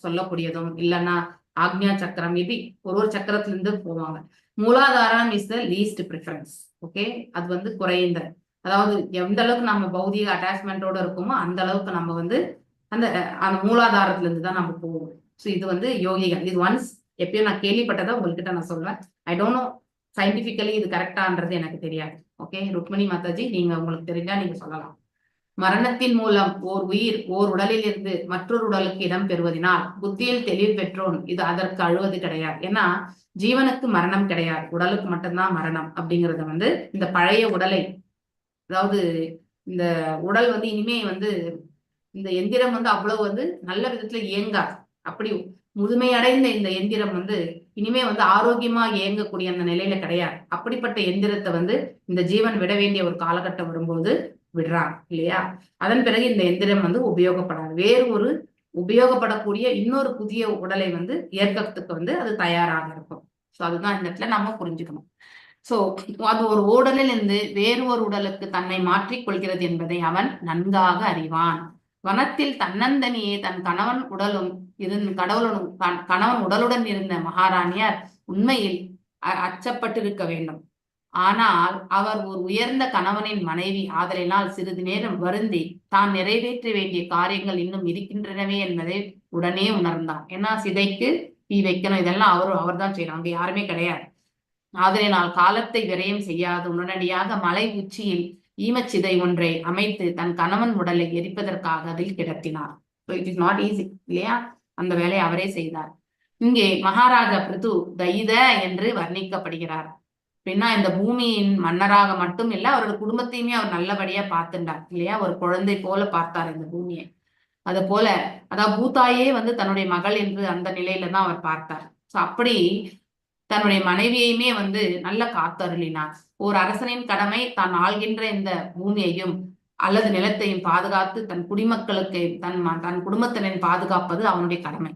சொல்லக்கூடியதும் இல்லைன்னா ஆக்ஞா சக்கரம், இப்படி ஒரு ஒரு சக்கரத்துல இருந்து போவாங்க. மூலாதாரம் is the least preference. Okay, அது வந்து குறைந்த, அதாவது எந்த அளவுக்கு நம்ம பௌதிக அட்டாச்மெண்டோட இருக்கோமோ அந்த அளவுக்கு நம்ம வந்து அந்த அந்த மூலாதாரத்துல இருந்து தான் நம்ம போவோம். ஸோ இது வந்து யோகிகள், இது ஒன்ஸ் எப்பயும் நான் கேள்விப்பட்டதை உங்ககிட்ட நான் சொல்றேன். I don't know scientifically இது கரெக்டான்றது எனக்கு தெரியாது. ஓகே ருக்மணி மாதாஜி, நீங்க உங்களுக்கு தெரிஞ்சா நீங்க சொல்லலாம். மரணத்தின் மூலம் ஓர் உயிர் ஓர் உடலில் இருந்து மற்றொரு உடலுக்கு இடம் பெறுவதனால் புத்தியில் தெளிவு பெற்றோன் இது அதற்கு அழுவது கிடையாது. ஏன்னா ஜீவனுக்கு மரணம் கிடையாது, உடலுக்கு மட்டும்தான் மரணம் அப்படிங்கறத வந்து இந்த பழைய உடலை, அதாவது இந்த உடல் வந்து இனிமே வந்து இந்த எந்திரம் வந்து அவ்வளவு வந்து நல்ல விதத்துல இயங்காது. அப்படி முதுமையடைந்த இந்த எந்திரம் வந்து இனிமே வந்து ஆரோக்கியமா இயங்கக்கூடிய அந்த நிலையில கிடையாது. அப்படிப்பட்ட எந்திரத்தை வந்து இந்த ஜீவன் விட வேண்டிய ஒரு காலகட்டம் வரும்போது விடுறாங்க இல்லையா? அதன் பிறகு இந்த எந்திரம் வந்து உபயோகப்படாது. வேறு ஒரு உபயோகப்படக்கூடிய இன்னொரு புதிய உடலை வந்து ஏற்கிறதுக்கு வந்து அது தயாராக இருக்கும். ஸோ அதுதான் இந்த இடத்துல நம்ம புரிஞ்சுக்கணும். சோ அது ஒரு உடலில் இருந்து வேறு ஒரு உடலுக்கு தன்னை மாற்றிக் கொள்கிறது என்பதை அவன் நன்காக அறிவான். வனத்தில் தன்னந்தனியே தன் கணவன் உடலும் கடவுளுடன் கணவன் உடலுடன் இருந்த மகாராணியார் உண்மையில் அச்சப்பட்டிருக்க வேண்டும். ஆனால் அவர் ஒரு உயர்ந்த கணவனின் மனைவி ஆதலினால் சிறிது நேரம் வருந்தி தான் நிறைவேற்ற வேண்டிய காரியங்கள் இன்னும் இருக்கின்றனவே என்பதை உடனே உணர்ந்தார். ஏன்னா சிதைக்கு தீ வைக்கணும், இதெல்லாம் அவர் தான் செய்யணும், அங்க யாருமே கிடையாது. ஆதலினால் காலத்தை விரயம் செய்யாது உடனடியாக மலை உச்சியில் ஈமச்சிதை ஒன்றை அமைத்து தன் கணவன் உடலை எரிப்பதற்காக அதில் கிடத்தினார். So it is not easy இல்லையா? அந்த வேலையை அவரே செய்தார். இங்கே மகாராஜா பிருது தைத என்று வர்ணிக்கப்படுகிறார். அப்படின்னா இந்த பூமியின் மன்னராக மட்டும் இல்ல, அவரோட குடும்பத்தையுமே அவர் நல்லபடியா பார்த்துட்டார் இல்லையா? ஒரு குழந்தை போல பார்த்தார் இந்த பூமியை. அது போல அதாவது பூத்தாயே வந்து தன்னுடைய மகள் என்று அந்த நிலையில தான் அவர் பார்த்தார். சோ அப்படி தன்னுடைய மனைவியையுமே வந்து நல்ல காத்தருளினார். ஒரு அரசனின் கடமை தான் ஆள்கின்ற இந்த பூமியையும் அல்லது நிலத்தையும் பாதுகாத்து தன் குடிமக்களுக்கு தன் குடும்பத்தினரின் பாதுகாப்பது அவனுடைய கடமை.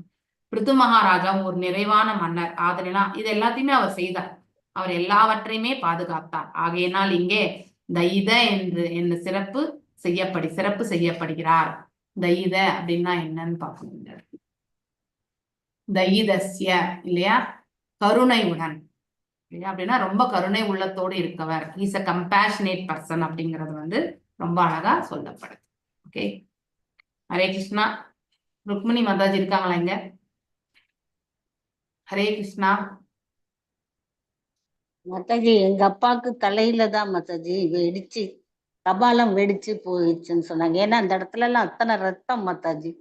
பிருத்து மகாராஜா ஒரு நிறைவான மன்னர் ஆதலினா இது எல்லாத்தையுமே அவர் செய்தார். அவர் எல்லாவற்றையுமே பாதுகாத்தார். ஆகையினால் இங்கே தைத என்று என்ன சிறப்பு செய்யப்படுகிறார். தைத அப்படின்னா என்னன்னு பார்க்கணும். தைதஸ்ய இல்லையா, கருணையுடன் இல்லையா, அப்படின்னா ரொம்ப கருணை உள்ளத்தோடு இருக்கவர். Is a compassionate person அப்படிங்கிறது வந்து ரொம்ப அழகா சொல்லப்படுது. ஓகே, ஹரே கிருஷ்ணா. ருக்மிணி மாதாஜி இருக்காங்களா இங்க? ஹரே கிருஷ்ணா மாதாஜி. எங்க அப்பாவுக்கு தலையில தான் மாதாஜி வெடிச்சு கபாலம் வெடிச்சு போயிடுச்சுன்னு சொன்னாங்க. ஏன்னா அந்த இடத்துல எல்லாம் அத்தனை ரத்தம் மாதாஜி.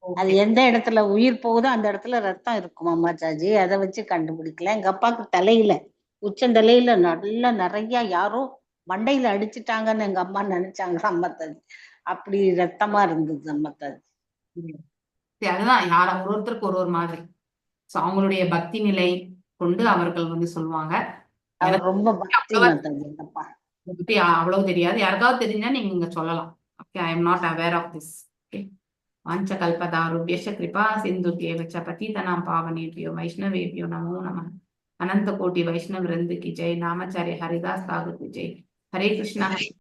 அது எந்த இடத்துல உயிர் போகுதோ அந்த இடத்துல ரத்தம் இருக்குமா மாதாஜி, அதை வச்சு கண்டுபிடிக்கல. எங்க அப்பாவுக்கு தலையில உச்சந்தலையில நல்லா நிறைய யாரோ மண்டையில அடிச்சுட்டாங்கன்னு எங்க அம்மா நினைச்சாங்களாம் மாதாஜி. அப்படி ரத்தமா இருந்தது மாதாஜி. அதுதான் யார ஒரு ஒருத்தருக்கு ஒரு ஒரு மாதிரி. சோ அவங்களுடைய பக்தி நிலை கொண்டு அவர்கள் வந்து சொல்லுவாங்க. ரொம்ப பக்தி மாதாஜி எங்க அப்பா. இதை பத்தி அவ்வளவு தெரியாது. யாருக்காவது தெரிஞ்சா நீங்க இங்க சொல்லலாம். Okay, I am not aware of this. Okay. வாஞ்சகல்பதாருभ्यश्च Kripa சிந்துभ्येव च पतितानां पावनेभ्यो वैष्णवेभ्यो नमो नमः. अनंत कोटि वैष्णव वृंद की जय. नामाचार्य हरिदास ठाकुर की जय. हरे कृष्णा.